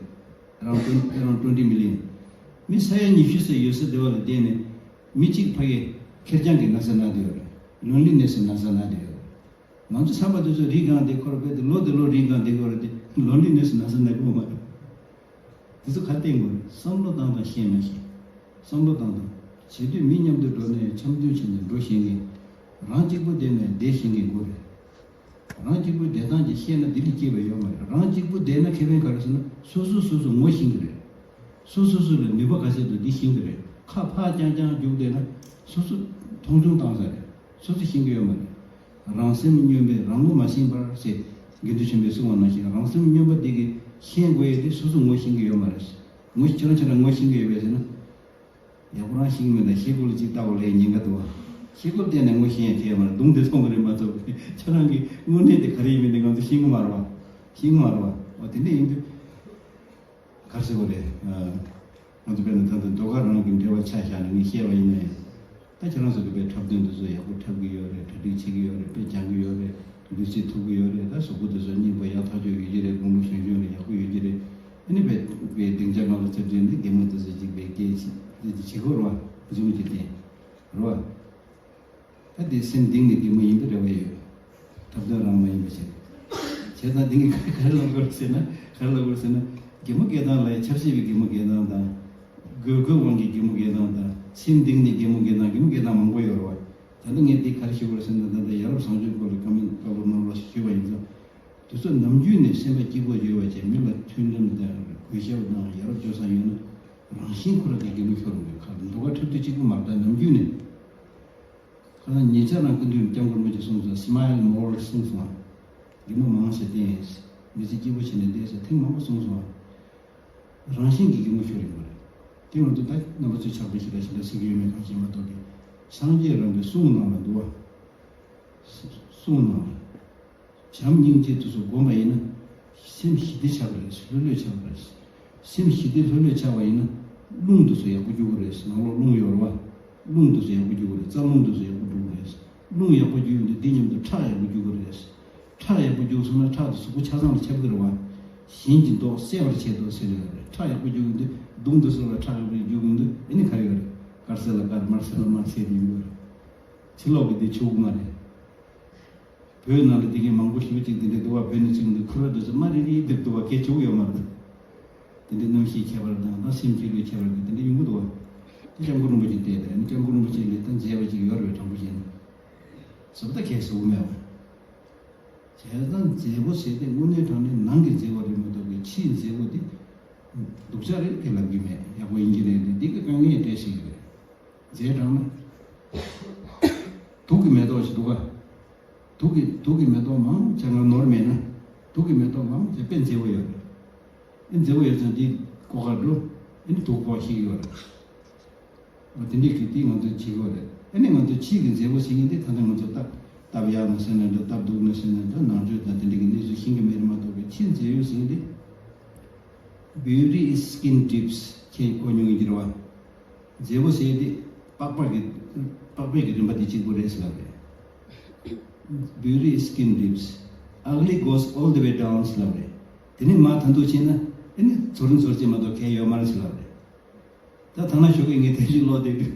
around twenty, around twenty million། མི་ས་ཡ་ཉི་ཤུ་ཙམ་ཡོད་ས་དེ་བ་ལ་བསྡད་ནས་མི་གཅིག་ཕ་གིར་ཁེར་རྐྱང་གི་ན་ཚ་ན་བསྡད་ཡོད་རེད། ལོན་ལི་ནེ་སི་ན་ཚ་ན་བསྡད་ཡོད་རེད། ང་ཚོ་ཚན་པ་དེ་ཚོ་རིའི་སྒང་དེ་འཁོར་བས་དེ་ལོ་དེ་ལོ་རིའི་སྒང་དེ་འཁོར་དེ་ལོན་ལི་ནེ་སི་ན་ཚ་ན་གི་མ་རེད། དེ་ཚོ་ག་བསྟན་དགོས་རེད། བསམ་བློ་བཏང་དང་ཤེས་མ་ཤེས། བསམ་བློ་བཏང་དང་། བྱེད་དུས་མི་མཉམ་དུ་འགྲོ་ནས་འཆམ་མཐུན་བྱས་ནས་འགྲོ་ཤེས་མཁན། རང་གཅིག་པུ་བསྡད་ནས་བསྡད་ཤེས་མཁན་དགོས་རེད། རང་གཅིག་པུའི་བསྡད་སྟངས་ཀྱིས་ཤེས་ན་ལྡི་ལི་སྐྱིད་པ་ཡོད་མ་རེད། རང་གཅིག་པུ་བསྡད་ན་ཁེ་ཕན་ག་རེ་ཟེར་ན། སོ་སོས་སོ་སོ་ངོ་ཤེས་ཀྱི་རེད། སོ་སོ་སོ་ལ་ནུས་པ་ག་ཚད་འདུག་འདི་ཤེས་ཀྱི་རེད། ཁ་ཕར་རྐྱང་རྐྱང་རྒྱུགས་བསྡད་ན་སོ་སོ་མཐོང་ཆུང་བཏང་ས་རེད། སོ་སོ་ཤེས་ཀྱི་ཡོད་མ་རེད། རང་སེམས་སྨྱོན་པས་རང་ངོ་མ་ཤེས་པར་ཟེར། དགེ་འདུན་ཆོས་འཕེལ་གསུངས་པ་ནང་བཞིན། རང་སེམས་སྨྱོན་པ་འདི་གིས་ཤེས་དགོས་ཡས་དེ་སོ་སོ་ངོ་ཤེས་ཀྱི་ཡོད་མ་རེད། ངོ་ཁྱེད་རང་ཁྱེད་རང་ངོ་ཤེས་ཀྱི་ཡོད་པས་ཟེར་ན། ཡག་པོ་རང་ཤེས་ཀྱི་མེད་ད། ཤེལ་སྒོ་ལ་ཅིག་ལྟ་བ་ལས་ཉེན་ཁ་འདུག་བ། ཤེལ་སྒོ་བལྟས་ནས་ངོ་ཤེས་ཡ་ཁེལ་ཡ་མ་རེད། མདུང་དེ་མཐོང་གི་རེད་མ་གཏོགས། ཁྱེད་རང་གི་དངོས་གནས་དེ་ག་རེ་ཡིན་མིན་དེ་ང་ཚོ་ཤེས་ཀྱི་མ་རེད་བ། ཤེས་ཀྱི་མ་རེད་བ། འོ་དེ་འདྲ་ཡིན་དུས། ག་རེ་ཟེར་དགོས་རེད། ཨ། ང་ཚོ་དཔེར་ན་ད་ལྟ་ཟློས་གར་རང་གི་འབྲེལ་བ་ཆ་བཞག་ནས་ངས་བཤད་པ་ཡིན་ན་ཡང་། ད་ཁྱེད་རང་ཚོ་གི་དཔེ་འཁྲབ་སྟོན་དེ་ཚོ་ཡག་པོ་འཁྲབ་གི་ཡོད་རེད། གྲ་སྒྲིག་བྱེད་ཀྱི་ཡོད་རེད། དཔེ་སྦྱང་གི་ཡོད་རེད། ལུས་རྩལ་ཐུབ་ཀྱི་ཡོད་རེད། ད་གཟུགས་པོ་དེ་ཚོ་སྙིང་པོ་ཡག་ཐག་ཆོད་ཡོད་ཀྱི་རེད། དགུང་ལོ་གཞོན་གཞོན་རེད། ཡག་པོ་ཡོད་ཀྱི་རེད། ཨ་ནི་དཔེ་དཔེ་སྡིངས་ཆ་སྒང་ལ་ཚབ་བྱས་ནས་གད་མོ་དེ་ཚོ་ཅིག་དཔེ་སྐད་ཅིག་དེ་ཅིག་བྱེད་དགོས་རེད་བ། རྫུན་མ་ཅིག་བསྟན་རེད་བ། ད་དེ་སེམས་གཏིང་ནས་གད་མོ་ཡིན་པའི་རེ་བ་ཡོད། འཁྲབ་སྟོན་རང་མ་ཡིན་པ་བྱས། བྱས་ཙང་དེ་ངས་ག་རེ་ལབ་དགོས་ཟེར་ན། ག་རེ་ལབ་དགོས་ཟེར་ན། གད་མོ་སྐད་གདངས་ལ་ཆབ་སྲིད་པའི་གད་མོ་སྐད་གདངས་དང་། དགོས་མཁོའི་དབང་གིས་གད་མོ་སྐད་གདངས་དང་། སེམས་གཏིང་ནས་གད་མོ་སྐད་གདངས། གད་མོ་སྐད་གདངས་མང་པོ་ཡོད་རེད་བ། ད་ལྟ་ངས་དེ་ག་རེ་ཞུ་དགོས་ཟེར་ན། ད་ལྟ་ཡ་རབས་བཟང་སྤྱོད་སྐོར་ལ་བཀའ་མོལ་བཀའ་སློབ་གནང་རོགས་ཞུས་པ་ཡིན་ཙང་། དེ་ཚོ་ནམ་རྒྱུན་ནས་སེམས་པ་སྐྱིད་པོ་ཡོད་པ་བྱས། མི་ལ་མཐུན་ལམ་དང་གུས་ཞབས་དང་ཡ་རབས་སྤྱོད་བཟང་ཡོད་ན། རང་བཞིན་ཁོ་རང་གིས་གད་མོ་ཤོར་འགྲོ་གི། ཁ་ལ་འདུག་ག་འཁྲབ་དུས་གཅིག་པུ་མ་རེད། ད་ནམ་རྒྱུན་ནས། ཁ་སང་ཉེ་ཆར་རང་སྐུ་མདུན་སྐྱབས་མགོན་རིན་པོ་ཆེ་གསུངས་སོང་། Smile more གསུངས་སོང་། གད་མོ་མང་ཞིག་བསྟན། མི་ཚེ་སྐྱིད་པོ་བྱས་ནས་བསྡད་ཟེར་ཐེངས་མང་པོ་གསུངས་སོང་། རང་བཞིན་གྱིས་གད་མོ་ཤོར་ཡོང་གི་རེད། དེ་ང་ཚོ་ད་རྣམ་པ་ཚོས་ཕྱག་དཔེ་ཞིག་ལ་ཞིག་ལ་གཟིགས་ཀྱི་ཡོད་མེད་གང་ཤེས་མ་གཏོགས་ཀྱི། སངས་རྒྱས་རང་གི་གསུང་ནང་ལ་འདུག་བ། གསུང་ནང་ལ། བྱམས་སྙིང་རྗེ་དེ་ཚོ་བསྒོམ་པ་ཡིན་ན། སེམས་ཞི་བདེ་ཆགས་པ་རེད། ལྷོད་ལྷོད་ཆགས་པ་རེད། སེམས་ཞི་བདེ་ལྷོད་ལྷོད་ཆགས་པ་ཡིན་ན། རླུང་དེ་ཚོ་ཡག་པོ་རྒྱུག་གི་རེད། ནང་ལོགས་རླུང་ཡོད་རེད་བ། རླུང་དེ་ཚོ་ཡག་པོ་རྒྱུག་གི་རེད། རྩ་རླུང་དེ་ཚོ་ཡག་པོ་འགྲོ་གི་རེད། རླུང་ཡག་པོ་རྒྱུག་ཡོང་དུས་དེ་མཉམ་དུ་ཁྲག་ཡག་པོ་རྒྱུག་གི་རེད། ཁྲག་ཡག་པོ་རྒྱུག་སོང་ན་ཁྲག་དེ་གཟུགས་པོ་ཆ་ཚང་ལ་ཁྱབ་གི་རེད་བ། གཞན་གྱི་མདོག་གསལ་བར་བྱེད་དོ་ཟེར་གི་རེད། ཁྲག་ཡག་པོ་རྒྱུག་ཡོང་དུས་མདུང་དེ་ཚོ་ལ་ཁྲག་ཡག་པོ་རྒྱུག་ཡོང་དུས་ཨ་ནི་ག་རེ་ཡོད་རེད། དཀར་གསལ་ལ་དཀར། དམར་གསལ་ལ་དམར་ཟེར་དེ་ཡོང་གི་རེད། ཕྱི་ལོགས་ཀྱི་དེ་ཆོག་གི་མ་རེད། བོད་ནང་ལ་དེ་གའི་མང་པོ་ཞེ་པོ་ཅིག་དེ་འདྲའི་འདུག་བ། བོད་ནས་ཅིག་འདུག་ཁུ་ར་འདུག་ཟེར་མ་རེ་རེ་འདིར་འདུག་བ། སྐད་ཆོག་ཡོད་མ་རེད། དེ་འདྲའི་རྣམ་ཤེས་ཁྱད་པར་དང་། ད་སེམས་ཅན་ལུས་ཁྱད་པར་གྱི་དེ་འདྲ་ཡོང་གི་འདུག་བ། དེ་སྐྱབས་མགོན་རིན་པོ་ཆེ་བལྟས་པས་ནི། སྐྱབས་མགོན་རིན་པོ་ཆེ་ལས་ད་མཛེས་པ་ཅིག་ཡོད་རེད་བས། དྲང་པོ་བཤད་ན། ཟབ་ད་གས་ཟེར་བ་མེད་བ། བྱས་ཙང་མཛེས་པོ་ཟེར་དེ་དངོས་གནས་དྲང་གནས་ནང་གི་མཛེས་པ་རེད་མ་གཏོགས་ཀྱི་ཕྱིའི་མཛེས་པོ་དེ་སྡུག་ཅག་རེད་དེ་ལབ་ཀྱི་མེད། ཡག་པོ་ཡིན་གྱི་རེད་དེ། འདི་གི་དཀའ་ངལ་འཕྲད་ཤེས་ཀྱི་རེད། མཛེས་དྲང་ན། དུག་གི་མེ་ཏོག་ཞིག་འདུག་ག་དུག་གི་དུག་གི་མེ་ཏོག་མང་ཆེ་ང་ནོར་མེད་ན། དུག་གི་མེ་ཏོག་མང་ཆེ་དཔེ་མཛེས་པོ་ཡོད་རེད། ཨེ་མཛེས་པོ་ཡོད་ཙང་འདི་ལྐོག་ག་འགྲོ། ཨེ་འདི་དུག་ཕོག་ཤེས་ཀྱི་ཡོད་རེད། འོ་དེ་འདྲས་ཀྱི་དེ་ང་ཚོས་བྱེད་དགོས་རེད། ཨ་ནི་ང་ཚོ་ཕྱིའི་གི་མཛེས་པོ་ཟེར་མཁན་དེ་ད་ལྟ་ང་ཚོ་སྟབས་སྟབས་ཡག་ན་ཟེར་ན་འདྲ། སྟབས་སྡུག་ན་ཟེར་ན་འདྲ། ནང་ཆོས་དང་དེ་འདྲས་ཀྱི་གནས་ཚུལ་ཤེས་ཀྱི་མེད་རེད་མ་གཏོགས་པའི་ཕྱིའི་མཛེས་ཡོད་ཟེར་མཁན་དེ། Beauty is skin deep། ཁྱེད་གོ་མྱོང་ཡིན་གྱི་རེད་བ། མཛེས་པོ་ཟེར་དེ་པགས་པ་གི་པགས་པའི་གི་རིམ་པ་དེ་གཅིག་པུ་རེད་ཟེར་ལབ་རེད། Beauty is skin deep། Ugly goes all the way down ཟེར་ལབ་རེད། དེ་ནས་མར་ད་དུང་ཕྱིན་ན་ཨ་ནི་ཚོར་ཚོར་ཅིག་མ་གཏོགས་གང་ཡོད་མ་རེད་ཟེར་ལབ་རེད། ད་ཐ་ན་ཞོགས་ཀས་ངས་དེ་བཞིན་ཀློག་བསྡད་དུས།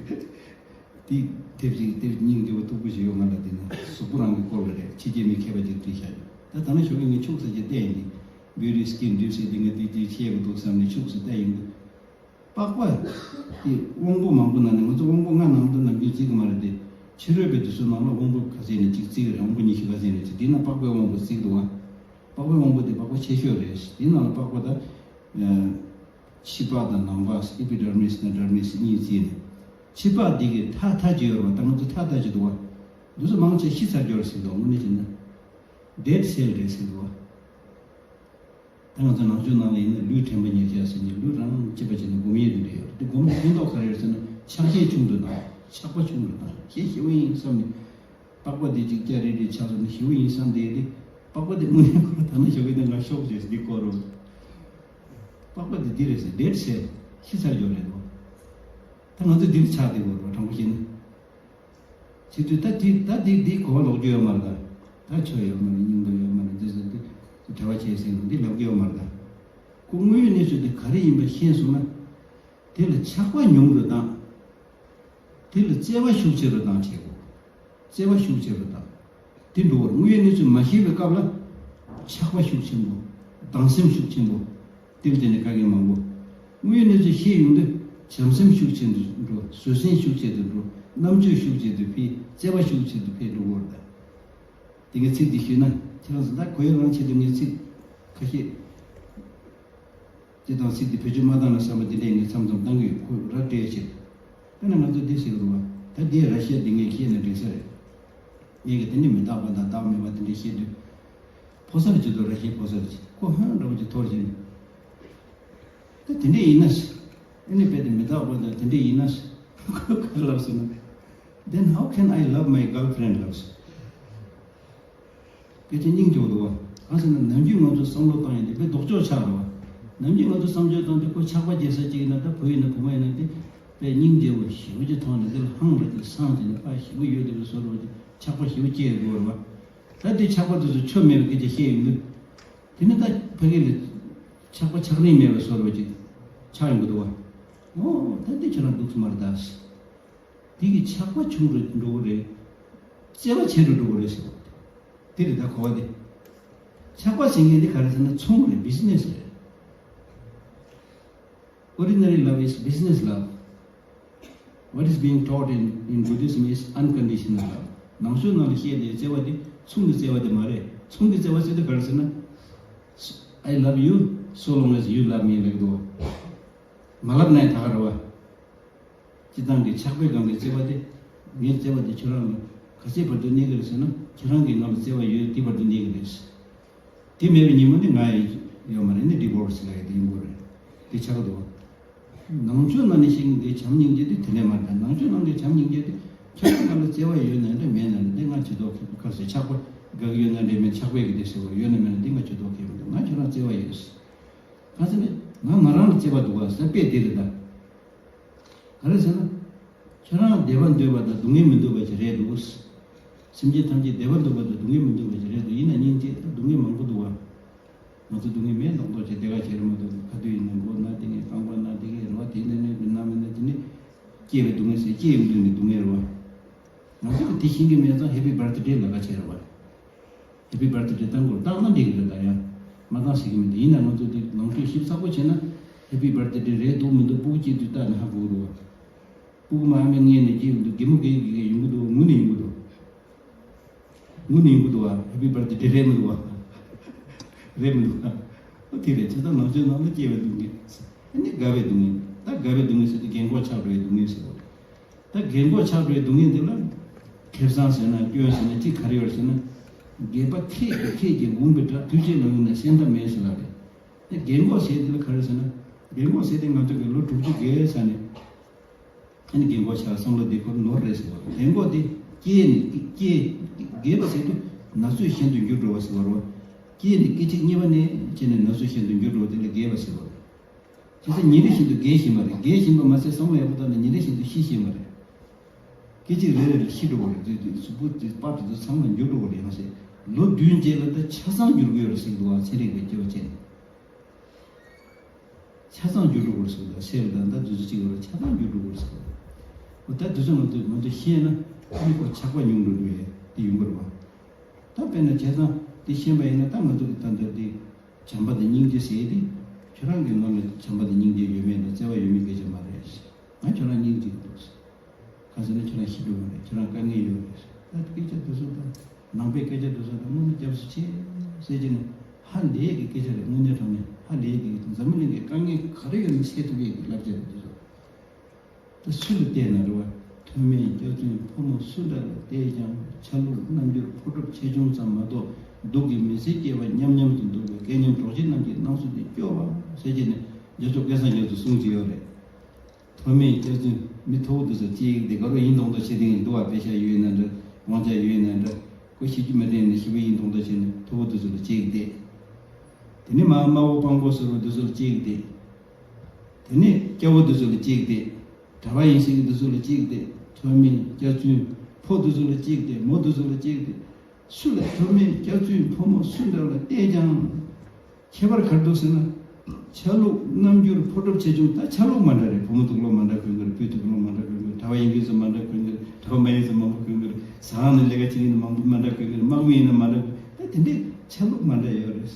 དེ་དེབ་ཅིག་དེབ་སྙིང་རྗེ་པོ་སྟུག་པོ་ཞིག་ཡོད། ང་ལ་དེ་ན་གཟུགས་པོ་རང་གི་སྐོར་ལ་རེད། ཕྱི་རྒྱལ་མི་མཁས་པ་ཅིག་བྲིས་བཞག་ཡོད། ད་ཐ་ན་ཞོགས་ཀས་ངས་ཕྱུགས་ཟེར་གྱི་བལྟས་ཡིན་དུས། Beauty is skin deep ཟེར་དེ་ངས་དེ་དེ་ཤེས་ཀྱི་འདུག་བསམ་ནས་ཕྱུགས་ཟེར་བལྟས་ཡིན་དུས། པགས་པ་དེ་དབང་པོ་མང་པོ་ནང་ནས། ང་ཚོ་དབང་པོ་ལྔ་ནང་དུ་ནམ་རྒྱུན་བརྩི་གི་མ་རེད་དེ། ཕྱི་རོལ་པའི་དུས་སུ་ནང་ལ་དབང་པོ་ག་ཚད་ནས་གཅིག་བརྩི་གི་རེད། དབང་པོ་ཉི་ཤུ་ག་ཚད་ནས་གཅིག་དེ་ན་པགས་པའི་དབང་པོ་བརྩི་གི་འདུག་བ། པགས་པའི་དབང་པོ་དེ་པགས་པ་ཆེ་ཤོས་རེད། དེ་ནང་ལ་པགས་པ་ད། ཕྱི་པགས་དང་ནང་པགས། Epidermis དང་Dermis གཉིས་བརྩིས་ནས། ཕྱི་པགས་འདི་གི་ཐག་ཐག་ཅིག་ཡོད་རེད་བ། ད་ང་ཚོ་ཐག་ཐག་ཅིག་འདུག་བ། འདི་ཚོ་མང་ཆེ་ཤི་ཚར་ཡོད་རེད་ཟེར་འདུག་དངོས་གནས་བྱས་ན། Dead cell རེད་ཟེར་འདུག་བ། ད་ང་ཚོ་ནང་ཆོས་ནང་ལ་ཡིན་ན་ལུས་དྲན་པ་ཉེར་བཞག་ཟེར་ནས། ལུས་རང་གཅེས་པ་བྱས་ནས་སྒོམ་ཡས་དེ་འདྲ་ཡོད་རེད། དེ་སྒོམ་ཕན་ཐོགས་ག་རེ་ཡོད་ཟེར་ན། ཆགས་ཞེན་ཆུང་དུ་བཏང་། ཆགས་པ་ཆུང་དུ་བཏང་། གཞན་ཞི་བ་ཡིན་བསམ་ནས། པགས་པ་དེ་གཅིག་སྐྱ་རེ་རེ་ཆགས་སོང་ན་ཞི་བ་ཡིན་བསམ་བསྡད་དེ། པགས་པ་དེ་དངོས་གནས་ཁོ་རང་ད་ནི་ཞོགས་ཀས་དེ་ང་ཤོག་ཅེས་འདི་སྐོར་རོ། པགས་པ་དེ་འདི་རེད་ཟེར། Dead cell ཤི་ཚར་ཡོད་རེད་དོ། ད་ང་ཚོ་འདིར་ཆགས་བསྡད་ཡོད་རེད་བ། དྲང་པོ་བཤད་ན། བྱེད་དུས་ད་འདི་ད་འདི་འདི་གོ་བ་ལོག་རྒྱུ་ཡོད་མ་རེད་ད། ད་ཆོས་ཡོད་མ་རེད། སྙིང་སྟོབས་ཡོད་མ་རེད། འདི་ཟེར་དུས་བྲེལ་བ་ཆེ་ཟེར་ནས་འདི་ལབ་རྒྱུ་ཡོད་མ་རེད་ད། ཁོ་དངོས་ཡོད་གནས་ཚུལ་དེ་ག་རེ་ཡིན་པ་ཤེས་སོང་ན། དེ་ལ་ཆགས་པ་ཉུང་རུ་བཏང་། དེ་ལ་བརྩེ་བ་ཤུགས་ཆེ་རུ་བཏང་བྱེད་དགོས། བརྩེ་བ་ཤུགས་ཆེ་རུ་བཏང་། དེ་འགྲོ་བར་དངོས་ཡོད་གནས་ཚུལ་མ་ཤེས་པའི་སྐབས་ལ་ཆགས་པ་ཤུགས་ཆེན་པོ། སྡང་སེམས་ཤུགས་ཆེན་པོ། དེ་ལ་བརྟེན་ནས་དཀའ་ངལ་མང་པོ། དངོས་ཡོད་གནས་ཚུལ་ཤེས་ཡོང་དུས་བྱམས་སེམས་ཤུགས་ཆེ་རུ་འགྲོ། བཟོད་སེམས་ཤུགས་ཆེ་རུ་འགྲོ། རྣམ་དཔྱོད་ཤུགས་ཆེ་རུ་འཕེལ། བརྩེ་བ་ཤུགས་ཆེ་རུ་འཕེལ་འགྲོ་བར་ད། དེ་ངས་ཚིག་འདི་ཞུས་ན་ཁྱེད་རང་ཚོ་ད་གོ་ཡ་རང་ཆེད་དུ་ངས་ཚིག་ཁ་ཤས། དེ་དང་ཚིག་དེ་བེད་སྤྱོད་མ་བཏང་ན་བསམ་པ་དེ་འདྲས་ངས་མཚམས་མཚམས་བཏང་གི་ཡོད། ཁོ་ར་སྤྲད་བྱེད། དཔེར་ན་ང་ཚོ་འདི་ཟེར་གི་འདུག་བ། ད་འདིའི་ར་ཤི་ཡ་འདི་ངས་བཤད་ན་འགྲིག་ས་རེད། ངས་གི་དེ་ནི་མི་རྟག་པ་དང་བདག་མེད་པ་དེ་འདྲས་བཤད་དུས། ཕོ་གསར་བྱེད་དུ་ར་ཤི་ཡའི་ཕོ་གསར་བྱེད་ཁོ་ཧང་འདྲ་བོ་ཅིག་ཐོར་བྱེད་ནས། ད་དེ་འདྲས་ཡིན་ན། ཨ་ནི་དཔེ་དེ་མི་རྟག་པ་དང་དེ་འདྲས་ཡིན་ན། ཁོ་ག་ལབ་སོང་ན། Then how can I love my girlfriend ལབ་སོང་། དཔེ་ཆ་སྙིང་རྗེ་པོ་འདུག་བ། གང་ཟེར་ན་ནམ་རྒྱུན་ང་ཚོ་བསམ་བློ་བཏང་ཡས་དེ་དཔེ་ལྡོག་ཕྱོགས་ཆགས་རེད་བ། ནམ་རྒྱུན་ང་ཚོ་བསམ་ཚུལ་བཏང་དུས་ཁོ་ཆགས་པ་སྐྱེ་ས་གཅིག་ཡིན་ན། ད་བུ་ཡིན་ན་བུ་མོ་ཡིན་ན་དེ་དཔེ་སྙིང་རྗེ་བོ་ཞེ་པོ་ཅིག་མཐོང་ནས། དེ་ལ་ཧང་ར་ཅིག་སངས་བྱས་ནས་ཕར་ཞེ་པོ་ཡོད་དེ་བཟོ་འདྲ་བོ་ཅིག་ཆགས་པ་ཞེ་པོ་སྐྱེ་དགོས་རེད་བ། ད་དེ་ཆགས་པ་དེ་ཚོ་ཆོ་མེད་པའི་སྐད་ཆ་བཤད་ཡོང་དུས། དེ་ནི་ད་ཕ་གི་ལ་ཆགས་པ་ཆགས་རིན་མེད་པའི་བཟོ་འདྲ་བོ་ཅིག་ཆགས་ཡོང་གི་འདུག་བ། ཨོ་ད་དེ་ཁྱོད་རང་སྡུག་ཙམ་མ་རེད་ད། དེ་གི་ཆགས་པ་ཆུང་རུ་འགྲོ་གི་རེད། བརྩེ་བ་ཆེ་རུ་འགྲོ་གི་རེད་ཟེར་བ། དེ་རེད་ད་གོ་བ་དེ། ཆགས་པ་ཟེར་མཁན་དེ་ག་རེ་ཟེར་ན་ཚོང་རེད། བི་ཛི་ནེ་སི་རེད། Ordinary love is business love. What is being taught in, in Buddhism is unconditional love. ནང་ཆོས་ནང་ལ་བཤད་པའི་བརྩེ་བ་དེ་ཚོང་གི་བརྩེ་བ་དེ་མ་རེད། ཚོང་གི་བརྩེ་བ་ཟེར་དུས་ག་རེ་ཟེར་ན། I love you so long as you love me ལབ་འདུག་མ་ལབ་ན་ཡང་ད་ག་རེད་བ། སྤྱིར་བཏང་གི་ཆགས་པའི་སྒང་གི་བརྩེ་བ་དེ། ངའི་བརྩེ་བ་དེ་ཁྱོད་རང་ལ་ག་ཚད་བར་དུ་གནས་ཀྱི་རེད་ཟེར་ན། ཁྱོད་རང་གིས་ང་ལ་བརྩེ་བ་ཡོད་དེ་བར་དུ་གནས་ཀྱི་རེད། དེ་མེད་པའི་ཉིན་མོ་ནི་ང་ཡི་ཡོད་མ་རེད། ནི་ཌི་བོར་སི་ལབ་ཡ་དེ་ཡིན་དགོས་རེད། དེ་ཆགས་འདུག་ནང་ཆོས་ནང་ནས་ཤེས་ཀྱི་འདི་བྱམས་སྙིང་རྗེ་དེ་དེ་འདྲས་མ་རེད། ནང་ཆོས་ནང་གི་བྱམས་སྙིང་རྗེ་དེ་ཁྱོད་རང་ང་ལ་བརྩེ་བ་ཡོད་ན་འདྲ་མེད་ན་འདྲ། འདི་ང་ཇུས་གཏོགས་ཁེལ་ག་རེ་ཟེར། ཆགས་པ་དགག་ཡོད་ན་འདྲ་མེད། ཆགས་པའི་གི་དེ་ཟེར་བ་ཡོད་ན་མེད་ན་འདི་ང་ཇུས་གཏོགས་ཁེལ་མི་འདུག་ང་ཁྱོད་རང་བརྩེ་བ་ཡོད། ག་ཟེར་ན་ང་ང་རང་ལ་བརྩེ་བ་འདུག་ག་ཟེར་དཔེ་འདི་རེད་ད། ག་རེ་ཟེར་ན། ཁྱོད་རང་བདེ་བ་འདོད་པ་དང་སྡུག་བསྔལ་མི་འདོད་པ་ཞིག་རེད་འདུག་སེམས་ཅན་ཐམས་ཅད་བདེ་བ་འདོད་པ་དང་སྡུག་བསྔལ་མི་འདོད་པ་ཞིག་རེད་འདུག་ཡིན་ན་སྙིང་རྗེ་ད་སྡུག་བསྔལ་མང་པོ་འདུག་བ། ང་ཚོ་སྡུག་བསྔལ་མེད་མདོག་མདོག་བྱས་བདེ་ག་བྱས་རེད་མ་གཏོགས། ཁ་དུས་ཡིན་ན་མགོ་ན་དེ་ངས་རྐང་པ་ན་དེ་ངས་རེད་བ། དེ་ནས་ནས་མི་ན་མི་ན་དེ་ནས་སྐྱེས་པའི་སྡུག་བསྔལ་ཟེར། སྐྱེས་ཡོང་དུས་ནས་སྡུག་བསྔལ་རེད་བ། ང་ཚོ་གི་དེ་ཤེས་ཀྱི་མེད་ཙང་ཧེ་པི་བར་ཐི་ཌེ་ལབ་ག་བྱས་རེད་བ། ཧེ་པི་བར་ཐི་ཌེ་བཏང་དགོས། བཏང་ན་འགྲིག་གི་རེད། ད་ཡང་མ་བཏང་ཟེར་གྱི་མི་འདུག་ཡིན་ན་ང་ཚོ་འདི་ནང་ཆོས་ཞིབ་ཚགས་པོ་བྱས་ན་ཧེ་པི་བར་ཐི་ཌེ་རེད་འདུག་མི་འདུག་སྤུ་གུ་གཅིག་དུས་བལྟས་ན་ཧ་གོ་གི་རེད་བ། སྤུ་གུ་མ་ཨ་མའི་མངལ་ནས་སྐྱེས་ཡོང་དུས་གད་མོ་བགད་གི་གི་ཡོང་གི་འདུག་ངུ་ནས་ཡོང་གི་འདུག་ངུ་ནས་ཡོང་གི་འདུག་བ། ཧེ་པི་བར་ཐི་ཌེ་རེད་མི་འདུག་བ། རེད་མི་འདུག་བ། ཨོ་དེ་རེད། བྱས་ཙང་ནང་ཆོས་ནང་ལ་སྐྱེས་པའི་སྡུག་བསྔལ། ཨ་ནི་དགའ་བའི་སྡུག་བསྔལ། ད་དགའ་བའི་སྡུག་བསྔལ་ཟེར་དུས་རྒན་གོག་ཆགས་འགྲོ་བའི་སྡུག་བསྔལ་ཟེར་བ། ད་རྒན་གོག་ཆགས་འགྲོའི་སྡུག་བསྔལ་འདི་ལ་ཁེ་བཟང་ཟེར་ན་སྐྱོན་ཟེར་ན་ཅི་ག་རེ་ཡོད་ཟེར་ན། རྒས་པ་ཁྱེད་ཀྱིས་ཁྱེད་ཀྱིས་འོང་པའི་དགྲ། དུས་ཆེན་ལ་ཡོང་ན་སེམས་ཐག་མེད་ཟེར་ལ་རེད། ད་རྒན་གོག་ཟེར་འདི་ལ་ག་རེ་ཟེར་ན། རྒན་གོག་ཟེར་དེ་ང་ཚོ་གི་ལོ་དྲུག་ཅུ་བརྒལ་ས་ནས་ཨ་ནི་རྒན་གོག་ཆགས། བསམ་བློ་འདི་ཁོར་ནོར་རེད་ཟེར་བ། རྒན་གོག་འདི་སྐྱེས་ནས་སྐྱེས། རྒས་པ་ཟེར་དུས་ན་ཚོད་གཞན་དུ་འགྱུར་འགྲོ་བ་ཟེར་བ་རེད་བ། སྐྱེས་ནས་སྐད་ཅིག་གཉིས་པ་ནས་བྱས་ནས་ན་ཚོད་གཞན་དུ་འགྱུར་འགྲོ་བ་དེ་ལ་རྒས་པ་ཟེར་བ་རེད། དེ་ཚེ་ཉིན་རེ་བཞིན་དུ་རྒས་བཞིན་པ་རེད། རྒས་བཞིན་པ་མ་ཟད་བསམ་བློ་ཡག་པོ་བཏང་ན་ཉིན་རེ་བཞིན་དུ་ཤི་བཞིན་པ་རེད། སྐད་ཅིག་རེ་རེ་ལ་ཤི་འགྲོ་བ་རེད། དུས་དུས་གཟུགས་པོ་དུས་པར་དུ་དུས་ཚང་མ་འགྱུར་འགྲོ་བ་རེད། ཡང་ཟེར་ལོ་བདུན་རྗེས་ལ་ད་ཆ་ཚང་འགྱུར་གྱི་ཡོད་རེད་ཟེར་གྱི་འདུག་ཨ། ཚན་རིག་པའི་སྐྱེ་བ་ཅན་ཆ་ཚང་འགྱུར་འགྲོ་བ་རེད་ཟེར་གྱི་འདུག་སེལ་ད་ལྟ་དུས་ཚོད་གཅིག་ཡོད་རེད། ཆ་ཚང་འགྱུར་འགྲོ་བ་རེད་ཟེར་གྱི་འདུག་ད་དུས་ཚོད་ང་ཚོས་ང་ཚོས་ཤེས་ན་ཨ་ནི་ཁོ་ཆགས་པ་ཉུང་འགྲོ་འགྲོ་ཡས་དེ་ཡོང་གི་རེད་བ། ད་དཔེར་ན་བྱས་ཙང་དེ་ཤེས་པ་ཡིན་ན་ད་ང་ཚོ་གི་ད་ལྟ་དེ། བྱམས་པ་དང་སྙིང་རྗེ་ཟེར་ཏེ། ཁྱོད་རང་གི་ནང་ལ་བྱམས་པ་དང་སྙིང་རྗེ་ཡོད་མེད་དང་བརྩེ་བ་ཡོད་མེད་སྐད་ཆ་མ་རེད། ང་ཁྱོད་རང་སྙིང་རྗེ་གི་འདུག་ཟེར། གང་ཟེར་ན་ཁྱོད་རང་ཤི་འགྲོ་གི་རེད། ཁྱོད་རང་དཀའ་ངལ་ཡོད་རེད། ད་སྐད་ཆ་དེ་ཚོ་དང་ནང་པའི་སྐད་ཆ་དེ་ཚོ་དང་དངོས་གནས་རྒྱབ་སུ་ཆེ་ཟེར་གྱི་ནི་ཧ་ལས་ཀྱི་སྐད་ཆ་རེད། དངོས་གནས་དྲང་གནས་ཧ་ལས་ཀྱི། འཛམ་བུ་གླིང་གི་དཀའ་ངལ་ག་རེ་ཡོད་ན་སེལ་ཐུབ་ཡས་ཀྱི་བསླབ་བྱ་རེད་དེ་ཚོ། ད་སུ་ལ་བལྟས་ན་རེད་བ། མཐོ་དམན་སྐྱག་རྫུན་ཕོ་མོ་སུ་འདྲ་ལ་བལྟས་ཀྱང་། ཆ་ལུགས་རྣམ་འགྱུར་ཕོ་གྲུབ་ཆེ་ཆུང་ཙམ་མ་གཏོགས། སྡུག་གི་མི་ཚེ་སྐྱེལ་བ་མཉམ་མཉམ་དུ་འདུག་པའི། སྐལ་མཉམ་གྲོགས་མཆེད་རྣམས་ཀྱི་སྣང་ཚུལ་དེ་སྐྱོ་བ་ཟེར་གྱི་ནས་རྒྱལ་མཆོག་སྐལ་བཟང་རྒྱ་མཚོས་གསུངས་ཀྱི་ཡོད་རེད། མཐོ་དམན་སྐྱག་རྫུན། མི་མཐོ་པོ་དེ་ཚོ་གཅིག་དེ་དགའ་རོགས་ཡིན་མདོག་མདོག་བྱེད་དེ་འདུག་བ། པེ་ཤ་ཡོད་ན་འདྲ། དབང་ཆ་ཡོད་ན་འདྲ། ཁོ་ཤི་རྒྱུ་མ་དྲན་ནས་ཤི་བ་ཡིན་མདོག་མདོག་བྱས་ནས་མཐོ་པོ་དེ་ཚོ་ལ་གཅིག་དེ། དེ་ནས་མ་དམའ་བོ་སྤྲང་པོ་ཟེར་བ་དེ་ཚོ་ལ་གཅིག་དེ། དེ་ནས་སྐྱ་བོ་འདི་ཚོ་ལ་གཅིག་དེ། གྲྭ་པ་ཡིན་ཟེར་གི་འདི་ཚོ་ལ་གཅིག་དེ། མཐོ་དམན་སྐྱག་རྫུན་ཕོ་འདི་ཚོ་ལ་གཅིག་དེ། མོ་འདི་ཚོ་ལ་གཅིག་དེ། སུ་ལ་མཐོ་དམན་སྐྱག་རྫུན་ཕོ་མོ་སུ་འདྲ་ལ་བལྟས་ཀྱང་། ཁྱད་པར་ག་རེ་འདུག་ཟེར་ན། ཆ་ལུགས་རྣམ་འགྱུར་ཕོ་གྲུབ་ཆེ་ཆུང་། ད་ཆ་ལུགས་མ་འདྲ་རེད། བུ་མོ་དུག་ལོག་མ་འདྲ་གོན་གི་རེད། སྤུས་དུག་ལོག་མ་འདྲ་གོན་གི་རེད། གྲྭ་པ་ཡིན་མཁན་ཚོ་མ་འདྲ་གོན་གི་རེད། གྲྭ་པ་མ་ཡིན་ཚོ་མང་པོ་གོན་གི་རེད། ཟ་ཁང་ནས་ལས་ཀ་བྱེད་མཁན་ཚོ་མང་པོ་མ་འདྲ་གོན་གི་རེད། དམག་མི་ཡིན་ན་མ་འདྲ་གོན། ད་དེ་འདྲའི་ཆ་ལུགས་མ་འདྲ་ཡོད་རེད།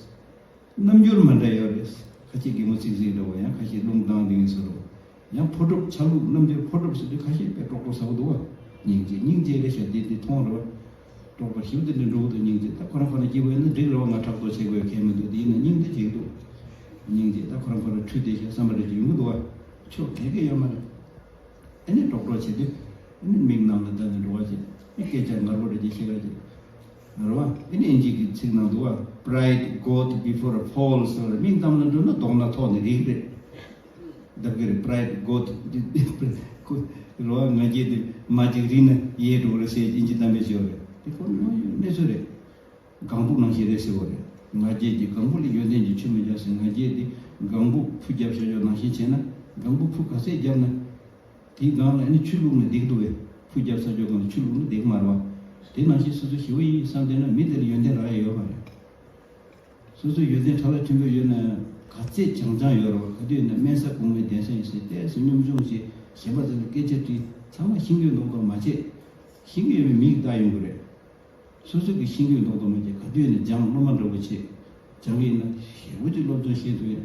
རྣམ་འགྱུར་མ་འདྲ་ཡོད་རེད། ཁ་ཤས་གད་མོ་ཚིག་ཚིག་འདྲ་བོ། ཡང་ཁ་ཤས་རླུང་ལྡང་ལྡང་ཡིན་ཟེར་རོ། ཡང་ཕོ་གྲུབ། ཆ་ལུགས་རྣམ་འགྱུར་ཕོ་གྲུབ་ཟེར་དུས་ཁ་ཤས་དཔེ་ཀྲོག་ཀྲོག་ཟ་བོ་འདུག་བ། སྙིང་རྗེ། སྙིང་རྗེ་རེད་ཤག་འདི་འདི་མཐོང་རེད་བ། ཀྲོག་པ་ཞིབ་འདི་འདྲ་འགྲོ་གི་འདུག་སྙིང་རྗེ། ད་ཁོ་རང་ཁོ་རང་སྐྱིད་པོ་ཡིན་ན་འགྲིག་རེད་བ། ང་ཕྲག་དོག་བྱེད་དགོས་ཡ་གལ་མི་འདུག་དེ་ཡིན་ན་སྙིང་རྗེ་ཅིག་འདུག་སྙིང་རྗེ། ད་ཁོ་རང་ཁོ་རང་འཁྲུལ་བསྡད་ཤག་བསམ་པ་འདྲ་ཅིག་ཡོང་གི་འདུག་བ། ཆོ་ག་གེ་ཡོད་མ་རེད། ཨ་ནི་ཀྲོག་ཀྲོག་བྱེད་དུས། ཨ་ནི་མིག་ནང་ལ་བལྟས་ནས་འགྲོ་བ་བྱེད། ཨ་སྐད་ཆ་ངར་པོ་རེ་ཅིག་བཤད་ག་བྱེད། ངར་བ། ཨ་ནི་ཨིན་ཇི་གི་ཚིག་ནང་འདུག་བ། Pride goeth before a fall ཟེར་བ་རེད། མིག་གཏམ་ལ་འགྲོ་ན་མདོག་ནག་ཐོག་ནས་རིག་རེད། འདབ་གི་རེད། Pride goeth། ཁོ་རེད་བ། ང་རྒྱལ་དེ་མ་ཅིག་རིག་ན་ཡལ་འགྲོ་གི་རེད་ཟེར་ཨིན་ཇི་གཏམ་དཔེ་ཅིག་ཡོད་རེད། དེ་ཁོ་ནོར་གནས་ཚུལ་རེད། སྒང་ཕུག་ནང་བཞིན་རེད་ཟེར་བ་རེད། ང་རྒྱལ་གྱི་གང་པོ་ལ་ཡོན་ཏན་གྱི་ཆུ་མི་རྒྱག་ཟེར། ང་རྒྱལ་དེ་གང་པོ་ཕུ་རྒྱབ་བཞག་ཡོད་ནང་བཞིན་བྱས་ན། གང་པོ་ཕུ་ག་ཚད་རྒྱབ་ན་དེའི་སྒང་ལ་ཨ་ནི་ཆུ་བླུགས་ན་འགྲིག་འདུག་བས། ཕུ་རྒྱབ་ས་ཕྱོགས་སྒང་ལ་ཆུ་བླུགས་ན་འགྲིག་མ་རེད་བ། དེ་ནང་བཞིན་སོ་སོ་ཞི་བ་ཡིན་བསམ་བསྡད་ན་མི་དེ་ལ་ཡོན་ཏན་རག་ཡ་ཡོད་མ་རེད། སོ་སོའི་ཡོན་ཏན་ཕྲ་ལ་ཕྲན་བུ་ཡོད་ན་ག་ཚད་བྱང་ཆང་ཡོད་རེད་བ། ག་དུས་ཡིན་ན་དམན་ས་གོང་མའི་གདན་ས་ཡིན་ཟེར་ཏོག་ཙམ་སྙོམ་ཆུང་བྱས། གཞན་པ་ཚོ་ལ་སྐད་ཆ་དྲིས། ཚང་མ་ཤེས་ཀྱི་ཡོད་མདོག་མདོག་མ་བྱེད། ཤེས་ཀྱི་ཡོད་པའི་མིག་ལྟ་ཡོང་གི་རེད། སོ་སོ་གི་ཤེས་ཀྱི་ཡོད་མདོག་མདོག་མ་བྱེད། ག་དུས་ཡིན་ན་སྦྱངས་སློབ་མ་འདྲ་བོ་བྱེད། སྦྱང་གི་ཡིན་ན་ཞེ་པོ་ཅིག་སློབ་སྦྱོང་ཤེས་ཐུབ་ཡོད་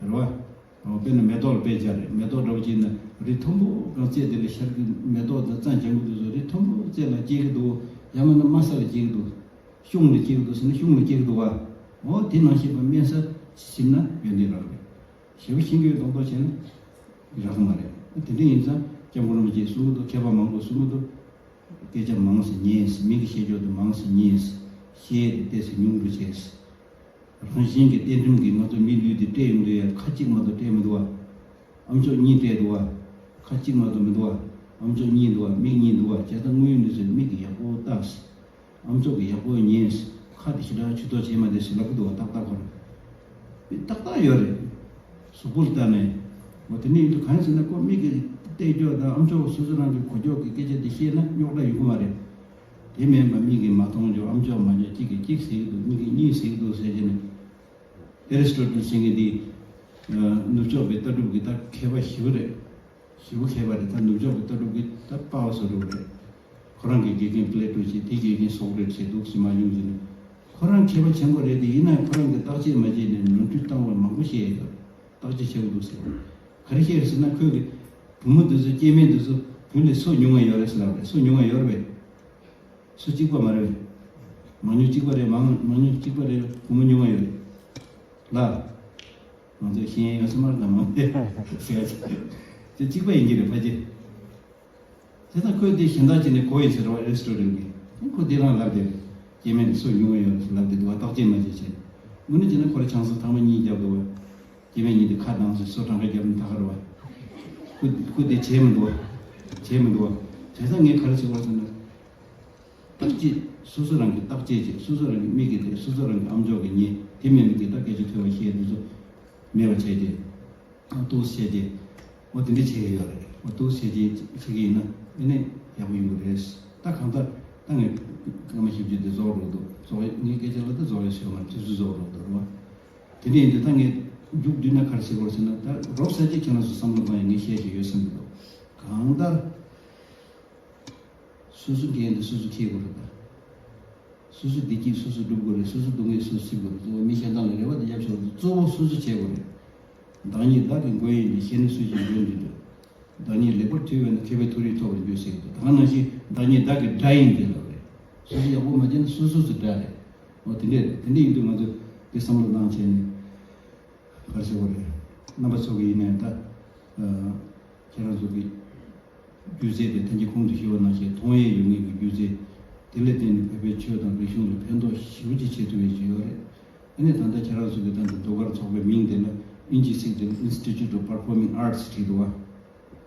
རེད་བ། དཔེར་ན་མེ་ཏོག་ལ་དཔེ་སྦྱར་རེད། མེ་ཏོག་འདྲ་བོ་ཅིག་ཡིན་ན་རི་མཐོན་པོ་སྒང་རྩེ་དེ་ལ་ཤར་གྱི་མེ་ཏོག་དང་རྩྭ་འཇམ་པོ་དེ་ཚོ་རི་མཐོན་པོ་རྩེ་ལ་སྐྱེ་གི་འདུག་ཡང་མིན་ན་དམའ་ས་ལ་སྐྱེ་གི་འདུག་གཤོང་ལ་སྐྱེ་གི་འདུག་ཟེར་ན་གཤོང་ལ་སྐྱེ་གི་འདུག་བ། འོ་དེ་ནང་བཞིན་པ་དམན་ས་ཟིན་ན་ཡོན་ཏན་རག་རེད། ཞེ་པོ་ཤེས་ཀྱི་ཡོད་མདོག་མདོག་བྱས་ན་རག་གི་མ་རེད། དེ་འདྲ་ཡིན་ཙང་སྐྱབས་མགོན་རིན་པོ་ཆེས་གསུང་གི་འདུག་མཁས་པ་མང་པོས་གསུང་གི་འདུག་སྐད་ཆ་མང་ཙམ་ཉན། མི་གིས་བཤད་རྒྱུ་དེ་མང་ཙམ་ཉན། བཤད་དེ་ཏོག་ཙམ་ཉུང་རུ་བྱས། རང་བཞིན་གྱི་རྟེན་འབྲེལ་གྱིས་ང་ཚོ་མི་ལུས་འདི་སྤྲད་ཡོང་དུས་ཡ་ཁ་གཅིག་མ་གཏོགས་སྤྲད་མི་འདུག་བ། ཨམ་ཅོག་གཉིས་སྤྲད་འདུག་བ། ཁ་གཅིག་མ་གཏོགས་མི་འདུག་བ། ཨམ་ཅོག་གཉིས་འདུག་བ། མིག་གཉིས་འདུག་བ། བྱས་ཙང་དངོས་ཡོད་གནས་ཚུལ་མིག་གིས་ཡག་པོ་བལྟས། ཨམ་ཅོག་གིས་ཡག་པོ་ཉན། ཁ་དེ་ཞེ་དྲག་ཇུས་གཏོགས་བྱེད་མ་བདེ་ཞེས་ལབ་ཀྱི་འདུག་བ། ཏག་ཏག་ཁོ་རང་། ཏག་ཏག་ཡོད་རེད། གཟུགས་པོ་ལ་ལྟ་ནས། འོ་དེ་འདྲ་ཡིན་དུས་གང་ཡིན་ཟེར་ན་ཁོ་མིག་གིས་བལྟས་ཀྱོག་དང་ཨམ་ཅོག་སོ་སོ་རང་གི་གོ་ཀྱོག་གི་སྐད་ཆ་དེ་བཤད་ན་རྙོག་དྲ་ཡོང་གི་མ་རེད། དེ་མིན་པ་མིག་གིས་མ་མཐོང་ཀྱོག་ཨམ་ཅོག་མ་ཀྱོག་གཅིག་གིས་གཅིག་ཟེར་གི་འདུག་མིག་གིས་གཉིས་ཟེར་གི་འདུག་ཟེར་གྱི་ནས། ཨེ་རི་སི་ཊོ་ཊལ་ཟེར་མཁན་དེ། ནུབ་ཕྱོགས་པའི་ལྟ་གྲུབ་ཀྱི་ད་མཁས་པ་ཞེ་པོ་རེད། ཞེ་པོ་མཁས་པ་རེད། ད་ནུབ་ཕྱོགས་ཀྱི་ལྟ་གྲུབ་ཀྱི་ད་དཔའ་བ་བཟོ་འདྲ་བོ་རེད། ཁོ་རང་གི་དགེ་རྒན་པི་ལེ་ཊོ་བྱས། དེའི་དགེ་རྒན་སོག་རེ་ཊི་བྱས་འདུག་ཟེར་མ་ཡོང་གི་ནས། ཁོ་རང་མཁས་པ་ཆེན་པོ་རེད་དེ། ཡིན་ན་ཁོ་རང་གི་བརྟག་དཔྱད་མ་བྱས་ནས་ནོར་འཁྲུལ་བཏང་བ་མང་པོ་བཤད་ཡོད། བརྟག་དཔྱད་བྱེད་དགོས་འདུག་ཟེར། ག་རེ་བཤད་རེད་ཟེར་ན་ཁོས་གི་བུ་མོ་དེ་ཚོ་སྐྱེ་དམན་དེ་ཚོ་བུ་ལས་སོ་ཉུང་བ་ཡོད་རེད་ཟེར་ལབ་རེད། སོ་ཉུང་བ་ཡོད་རེད་པས། སུ་གཅིག་པ་མ་རེད། མང་ཉུང་གཅིག་པ་རེད། མང་མང་ཉུང་གཅིག་པ་རེད། བུ་མོ་ཉུང་བ་ཡོད་རེད། ལ། ང་ཚོས་ཤེས་ཡོན་ཡོད་ས་མ་རེད། མང་དེ་ཟེར་ཡ་ཅིག་དེ་གཅིག་པ་ཡིན་གྱི་རེད་ཕལ་ཆེར། དེ་ད་ཁོས་དེ་གཞན་དག་ཅིག་ནས་གོ་ཡིན་ཟེར་བ། ཨེ་རི་སི་ཊོ་ཊལ་གྱིས། ཁོ་དེ་རང་ལབ་དེ་རེད། སྐྱེ་དམན་སོ་ཉུང་བ་ཡོད་རེད་ལབ་དེ་འདུག་བ། བརྟག་དཔྱད་མ་བྱས་བྱས། དངོས་གནས་བྱས་ན་ཁོ་རང་ཆང་ས་ཐེངས་མ་གཉིས་བརྒྱབ་འདུག་བ། སྐྱེ་དམན་གཉིས་དེ་ཁ་གདངས་ཟེར་སོ་གྲངས་ཀ་བརྒྱབ་ན་ད་ག་རེད་བ། ཁོ་ཁོ་དེ་བྱས་མི་འདུག་བ། བྱས་མི་འདུག་བ། བྱས་ཙང་ངས་ག་རེ་ཟེར་བ་ཟེར་ན། བརྟག་དཔྱད། སོ་སོ་རང་གིས་བརྟག་དཔྱད་བྱེད། སོ་སོ་རང་གི་མིག་གིས་བལྟས། སོ་སོ་རང་གི་ཨམ་ཅོག་གིས་ཉན། དེ་མིན་པའི་གི་ད་སྐད་ཆ་ཐོས་པ་བཤད་དེ་ཚོ་མེད་པ་བྱས་ཏེ། ཨ་ཏོག་ཙམ་བྱས་ཏེ། འོ་དེ་འདྲ་བྱེད་ཀྱི་ཡོད་རེད། འོ་ཏོག་ཙམ་བྱས་ཏེ་བྱེད་ཀྱི་ཡིན་ན་ཨེ་ནས་ཡག་པོ་ཡོང་གི་རེད། ད་གང་ལྟར་ད་ངས་སྐར་མ་བཞི་བཅུ་དེ་རྫོགས་འགྲོ་འདུག་རྫོགས། ངའི་སྐད་ཆ་ལ་ད་རྫོགས་ཡ་ཞིག་མ་རེད། དུས་ཚོད་རྫོགས་འགྲོ་འདུག་རེད་བ། དེ་འདྲ་ཡིན་དུས་ད་ངས་མཇུག་བསྡུས་ན་ག་རེ་ཟེར་དགོས་ཟེར་ན། ད་རོབ་ཙམ་ཅིག་ཁྱེད་རང་ཚོ་བསམ་བློ་གཏོང་ཡ་ངས་བཤད་བཞིན་ཡོད་བསམ་གྱི་འདུག་གང་ལྟར། སོ་སོ་འགན་དེ་སོ་སོ་འཁྱེར་དགོས་རེད་ད། སོ་སོ་བདེ་སྐྱིད་སོ་སོ་སྒྲུབ་དགོས་རེད། སོ་སོ་སྡུག་བསྔལ་སོ་སོ་སེལ་དགོས་རེད། གཙོ་བོ་མི་གཞན་དག་ལ་རེ་བ་དེ་རྒྱབ་ཆོག་གཙོ་བོ་སོ་སོ་བྱེད་དགོས་རེད། བདག་ཉིད་བདག་གི་མགོན་ཡིན་ཏེ། གཞན་ནི་སུ་ཞིག་མགོན་འདྲི་འདོད། བདག་ཉིད་ལེགས་པར་ཐུལ་བས་ན། མཁས་པའི་མཐོ་རིས་ཐོབ་པར་འགྱུར་ཟེར་གྱི་འདུག་ད་ག་ནང་བཞིན་བདག་ཉིད་བདག་གི་དགྲ་ཡིན་ཏེ་ལབ་རེད། སོ་སོ་ཡག་པོ་མ་བྱས་ན་སོ་སོ་སོ་དགྲ་རེད། འོ་དེ་འདྲས་རེད། དེ་འདྲས་ཡིན་དུས་ང་ཚོས་དེ་བསམ་བློ་བཏང་བྱས་ནས། ག་རེ་ཟེར་དགོས་རེད། རྣམ་པ་ཚོ་གིས་ཡིན་ནའི་ད། ཨ། ཁྱེད་རང་ཚོ་གི་སྒྱུ་རྩལ་དེ་ཐེངས་གཅིག་གོང་དུ་ཞུས་པ་ནང་བཞིན་མཐོང་ཡས་ཡོད་མཁན་གྱི་སྒྱུ་རྩལ་དེ་ལ་བརྟེན་ནས་བོད་པའི་ཆོས་དང་རིག་གཞུང་ལ་ཕན་ཐོགས་ཞེ་པོ་ཅིག་བྱེད་ཐུབ་ཡས་ཅིག་ཡོད་རེད། ཨ་ནི་ད་ལྟ་ཁྱེད་རང་ཚོ་གི་ད་ལྟ་ཟློས་གར་ཚོགས་པའི་མིང་དེ་ལ་དབྱིན་ཇིའི་ཚིག་དེ་ལ་Institute of Performing Arts བྲིས་འདུག་བ།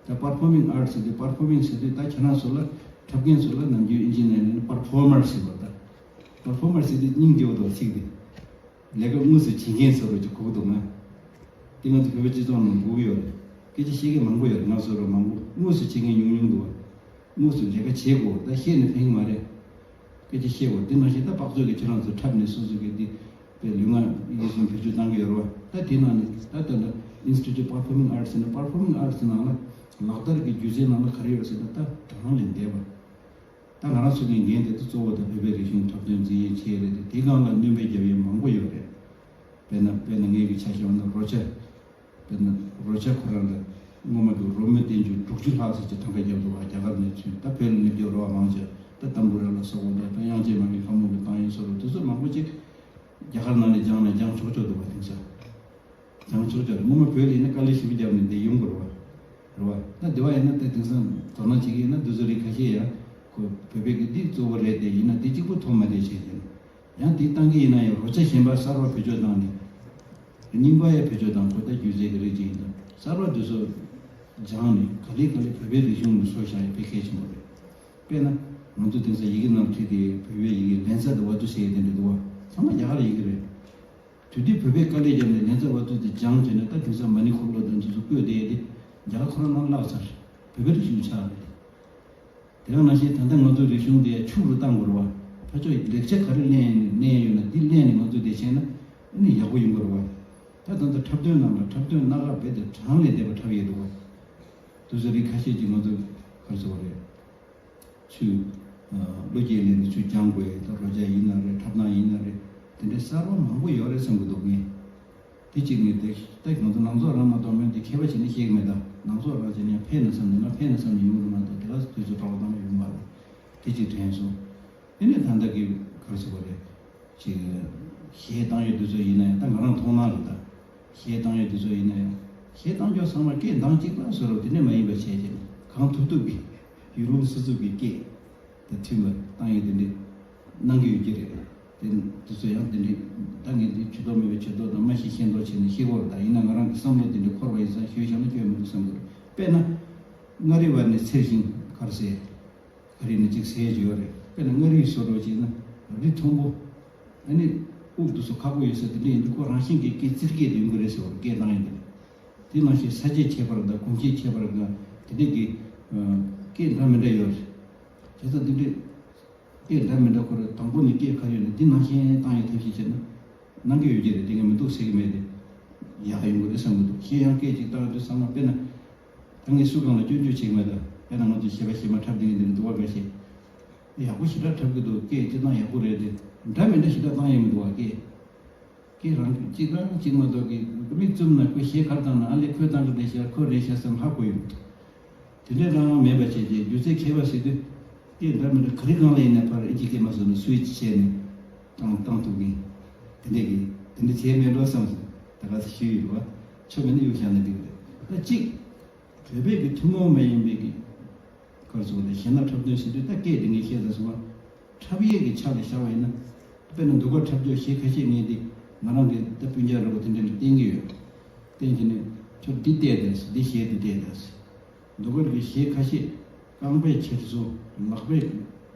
ད་Performing Arts ཟེར་དུས། Performing ཟེར་དུས་ད་ཁྱེད་རང་ཚོ་ལ་འཁྲབ་མཁན་ཚོ་ལ་ནམ་རྒྱུན་དབྱིན་ཇི་ནས་ནི་Performer ཟེར་བ། ད་Performer ཟེར་དུས་སྙིང་རྗེ་པོ་འདུག་ཚིག་དེ། ལས་ཀ་དངོས་སུ་བྱེད་མཁན་ཚོ་རུ་ཅིག་གོ་གི་འདུག་ན། དེ་ང་ཚོ་བོད་པའི་སྤྱི་ཚོགས་ནང་གོ་གི་ཡོད་རེད། སྐད་ཆ་བཤད་མཁན་མང་པོ་ཡོད་རེད། ང་ཚོ་རུ་མང་པོ་དངོས་སུ་བྱེད་མཁན་ཉུང་ཉུང་འདུག་དངོས་སུ་ལས་ཀ་བྱེད་དགོས། ད་བཤད་ནས་ཕན་གི་མ་རེད། སྐད་ཆ་བཤད་དགོས། དེ་ནང་བཞིན་ད་དཔག་ཚོད་ཀྱི་ཁྱེད་རང་ཚོ་འཁྲབ་ནས་སོ་སོ་གི་འདི་པའི་ལུས་ངག་ཡིད་གསུམ་བེད་སྤྱོད་བཏང་གི་ཡོད་རེད་བ། ད་དེ་ནང་ནས་ད་ལྟ་ད་Institute of Performing Arts ཟེར་ན། Performing Arts ནང་ལ་ལག་བསྟར་གྱི་སྒྱུ་རྩལ་ནང་ལ་ག་རེ་ཡོད་ཟེར་ན། ད་དྲ་ལམ་ལས་འདས་པ། ད་ང་རང་ཚོ་གི་འགན་དེ་ཚོ་གཙོ་བོ་ད་བོད་པའི་རིག་གཞུང་འཁྲབ་སྟོན་འཛིན་ཡས་ཆེད་རེད་དེ། དེའི་སྒང་ལ་སྣོན་པ་རྒྱབ་ཡས་མང་པོ་ཡོད་རེད། དཔེར་ན་དཔེར་ན་ངེད་ཀྱི་ཆ་བཞག་ན་རོལ་ཆ། དཔེར་ན་རོལ་ཆ་ཁོ་རང་ལ་སྔོན་མ་གི་རོལ་མོ་བསྟན་བཅོས་དྲུག་ཅུ་ལྷག་ཙམ་ཅིག་གྲངས་ཀ་བརྒྱབ་འདུག་བ། རྒྱ་གར་ནས་ཚུར། ད་བོད་ལ་སླེབས་རྒྱུ་རོ་བ་མང་ཆེ་ད་ཏམ་བུ་ར་ལ་སོགས་པ་དང་། ད་དབྱངས་ཅན་མ་ཎི་ལྷ་མོ་གི་བཏང་ཡས་སོགས་རོ་དེ་ཚོ་མང་པོ་ཅིག་རྒྱ་གར་ནང་ནས་སྦྱང་ཆོག་ཆོག་འདུག་བ། དེང་སང་། བྱང་ཕྱོགས་ཀྱང་སྔོན་མ་བོད་ལ་ཡིན་ན་དཀའ་ལས་ཞེ་པོ་བརྒྱབ་ནས་འདིར་ཡོང་དགོས་རེད་བ། རེད་བ། ད་འདི་བ་ཡིན་ན་ད་དེང་སང་དོ་སྣང་བྱེད་ཀྱི་ཡིན་ན་འདི་ཚོ་རིགས་ཁ་ཤས་ཡང་ཁོ་བོད་པའི་གི་འདི་གཙོ་བོ་རེད་དེ། ཡིན་ན་འདི་གཅིག་པུ་ཐོབ་མ་བསྡད་བྱས་ཀྱང་། ཡང་འདི་བཏང་གི་ཡིན་ན་ཡང་རོལ་ཆ་གཞན་པ་གསར་བ་བེད་སྤྱོད་བཏང་ནས། རྙིང་པ་ཡང་བེད་སྤྱོད་བཏང་། ཁོ་ད་སྒྱུ་རྩལ་གི་རིགས་ཅིག་ཡིན་ཙང་གསར་བ་འདི་ཚོ་སྦྱངས་ནས་ག་ལེ་ག་ལེ་བོད་པའི་རིག་གཞུང་ལ་བཟོ་བཞག་ཡ་དཔེ་གལ་ཆེན་པོ་རེད། དཔེར་ན་ང་ཚོ་དེང་སང་ཡི་གེ་ནང་བྲིས་ཏེ་བོད་པའི་ཡི་གེ་ལན་ས་དང་ཝ་ཏུ་ཟེར་ཡ་དེ་འདྲ་འདུག་བ། ཚང་མ་རྒྱ་གར་ཡི་གེ་རེད། དུས་དེ་བོད་པའི་དཀའ་ལས་བརྒྱབ་ནས་ལན་ཚྭ་བ་ཏུ་དེ་སྦྱངས་བྱས་ནས། ད་དེང་སང་མ་ཎི་འཁོར་ལོ་དང་དེ་ཚོ་བཀོད་བསྡད་དེ་རྒྱ་གར་ཁོ་རང་ནང་བརླགས་ཚར། བོད་པའི་རིག་གཞུང་ཆགས་རེད། དེ་ག་ནང་བཞིན་ད་ལྟ་ང་ཚོ་རིག་གཞུང་དེ་ཕྱུག་རུ་བཏང་དགོས་རེད་བ། ཕར་ཕྱོགས་ལེགས་ཆ་ག་རེ་ལེན་ལེན་ཡོད་ན་འདི་ལེན་ནས་ང་ཚོ་དེ་བྱས་ན་ཨ་ནི་ཡག་པོ་ཡོང་གི་རེད་བ། ད་ད་ལྟ་འཁྲབ་སྟོན་ནང་ལ་འཁྲབ་སྟོན་སྣ་ཁ་རྦད་དེ་གྲངས་ལས་འདས་པ་འཁྲབ་ཡོད་འདུག་བ། དེ་ཚོ་རིགས་ཁ་ཤས་ཀྱིས་ང་ཚོ་ག་རེ་ཟེར་བ་རེད། ཆུ། ཨ། བློ་སྐྱེད་ལས་ནས་ཆུ་སྦྱང་དགོས། ད་རོལ་ཆ་ཡིན་ན་རེད། འཁྲབ་སྟངས་ཡིན་ན་རེད། དེ་འདྲའི་གསར་པ་མང་པོ་ཡོད་རེད་བསམ་གྱི་འདུག་ངས། དེ་གཅིག་ངས་དེ་ད་ང་ཚོ་ནང་ཚོགས་རང་མ་གཏོགས་མོན་དེ་མཁས་པ་བྱས་ནས་བཤད་གི་མེད། ད་ནང་ཚོགས་རང་བྱས་ནས་ཕན་ན་བསམ་ནས་ང་ཕན་ན་བསམ་ནས་ཡོང་གི་མ་གཏོགས་དེ་ག་དུས་ཚོད་དྲག་པོ་བཏང་ན་ཡོང་མ་རེད། དེ་གཅིག་དྲན་སོང་། དེ་ནས་ད་ལྟ་གི་ག་རེ་ཟེར་བ་རེད། ཅིག་གཞས་བཏང་ཡོད་དུས་ཚོད་ཡིན་ན་ཡང་། ད་ང་རང་མཐོང་སྣང་རེད་ད། གཞས་བཏང་ཡོད་དུས་ཚོད་ཡིན་ན་ཡང་། གཞས་བཏང་རྒྱུ་ཚང་མ་སྐད་འདང་གཅིག་པ་བཟོ་རོགས་དེ་འདྲ་མ་ཡིན་པ་བྱས་བྱས་ནས། གང་ཐུབ་ཐུབ་ཀྱིས་ཡུལ་ལུང་སོ་སོ་གི་སྐད་དང་མཐུན་པ་བཏང་ཡོད། དེ་འདྲ་གནང་གི་ཡོད་ཀྱི་རེད། དེ་དུས་ཚོད་ཡང་དེ་འདྲ། ད་ངས་འདི་ཇུས་གཏོགས་མེད་པའི་ཇུས་གཏོགས་དང་མ་ཤེས་ཤེས་མདོག་བྱས་ནས་བཤད་ཀྱི་ཡོད་རེད། ད་ཡིན་ན་ང་རང་གི་བསམ་བློ་དེ་འདྲ་འཁོར་བ་ཡིན་ཙང་ཞུས་བཞག་ན་སྐྱོན་མི་འདུག་བསམ་གྱི་རེད། དཔེར་ན། མངའ་རིས་བར་ནས་ཚེར་ཞིང་གར་ཟེར། ག་རེ་ནི་གཅིག་ཟེར་གྱི་ཡོད་རེད། དཔེར་ན་མངའ་རིས་བཟོ་འདྲ་བྱས་ན་རི་མཐོན་པོ། ཨ་ནི་དབུགས་འདུག་སེ་ཁག་པོ་ཡོད་ས་དེ་འདྲ་ཡིན་དུས་ཁོ་རང་བཞིན་གྱིས་སྐད་བཙིར་སྐད་དུ་ཡོང་གི་རེད་ཟེར་བ་རེད། སྐད་བཏང་ཡིན་དུས། དེ་ནང་བཞིན་ས་བཅད་ཁྱད་པར་དང་གོམས་གཤིས་ཁྱད་པར་དང་དེ་འདྲ་གི་ཨ་སྐད་འདྲ་མི་འདྲ་ཡོད་རེད། བྱས་ཙང་དེ་འདྲ་སྐད་འདྲ་མི་འདྲ་ཁོ་རེ་དང་པོ་ནས་སྐད་ག་རེ་ཡོད་ན་འདི་ནང་བཞིན་བཏང་ཡག་ཐབས་ཤེས་བྱས་ན་གནང་གི་ཡོད་ཀྱི་རེད། དེ་ངས་མི་འདུག་ཟེར་གྱི་མེད་དེ། ཡག་ཡོང་གི་རེད་བསམ་གྱི་འདུག་གཞན་ཡང་སྐད་ཅིག་བཏང་དུས་ཚང་མ་དཔེར་ན། ད་ངས་སུ་གང་ལ་སྐྱོན་བརྗོད་བྱེད་ཀྱི་མེད། ད་དཔེར་ན་ང་ཚོ་གཞས་པ་གཞས་མ་འཁྲབ་སྟེ་ངས་འདི་འདྲ་འདུག་བ་འགའ་ཤས་ཡག་པོ་ཞེ་དྲག་འཁྲབ་ཀྱི་འདུག་སྐད་སྤྱིར་བཏང་ཡག་པོ་རེད་དེ། འདྲ་མི་འདྲ་ཞེ་དྲག་བཏང་ཡོད་མི་འདུག་བ། སྐད། སྐད་རང་གཅིག་རང་གཅིག་མ་གཏོགས་ཀྱི་མིག་བཙུམ་ན་ཁོས་གཞས་ག་རེ་བཏང་ན་ཨ་ལས་ཁོས་བཏང་གི་རེད་ཤག་ཁོས་རེད་ཤག་བསམ་ཧ་གོ་ཡོང་གི་འདུག་དེ་འདྲ་རང་མེད་པ་བྱས་རྗེས་སྒྱུ་རྩལ་མཁས་པ་ཟེར་དུས་སྐད་འདྲ་མི་འདྲ་ག་རེ་གང་ལ་ཡིན་ན་ཕར་ཨིན་ཇི་སྐད་མ་བཟོ་ན་སུའི་ཅི་བྱས་ནས་བཏང་བཏང་ཐུབ་མཁན། དེ་འདྲ་གི་དེ་འདྲ་བྱས་མེད་འགྲོ་བསམ་སོང་། ད་ག་ས་ཞུས་ཡོད་པ། ཆོ་མེད་ན་གཡུག་བཞག་ན་འགྲིག་གི་རེད། ད་གཅིག་བོད་པའི་གི་ཐུན་མོང་མ་ཡིན་པའི་གི་ག་རེ་ཟེར་དགོས་རེད། གཞས་སྣ་འཁྲབ་སྟོན་ཟེར་དུས་ད་སྐད་དེ་ངས་བཤད་ད་སོང་བ། འཁྲབ་ཡས་ཀྱི་ཆ་ལ་བཞག་པ་ཡིན་ན། དཔེར་ན་ཟློས་གར་འཁྲབ་རྒྱུ་གཞས་ཁ་ཤས་ངས་འདི་ང་རང་གི་ད་སྤུན་ཀྱག་འདྲ་པོ་དེ་འདྲ་ལ་བསྟན་གྱི་ཡོད། བསྟན་གྱི་ནས་ཁྱོད་འདི་བལྟས་དང་ཟེར། འདི་གཞས་འདི་བལྟས་དང་ཟེར། ཟློས་གར་གྱི་གཞས་ཁ་ཤས་རྐང་པས་འཁྱེར་བཟོ། ལག་པས་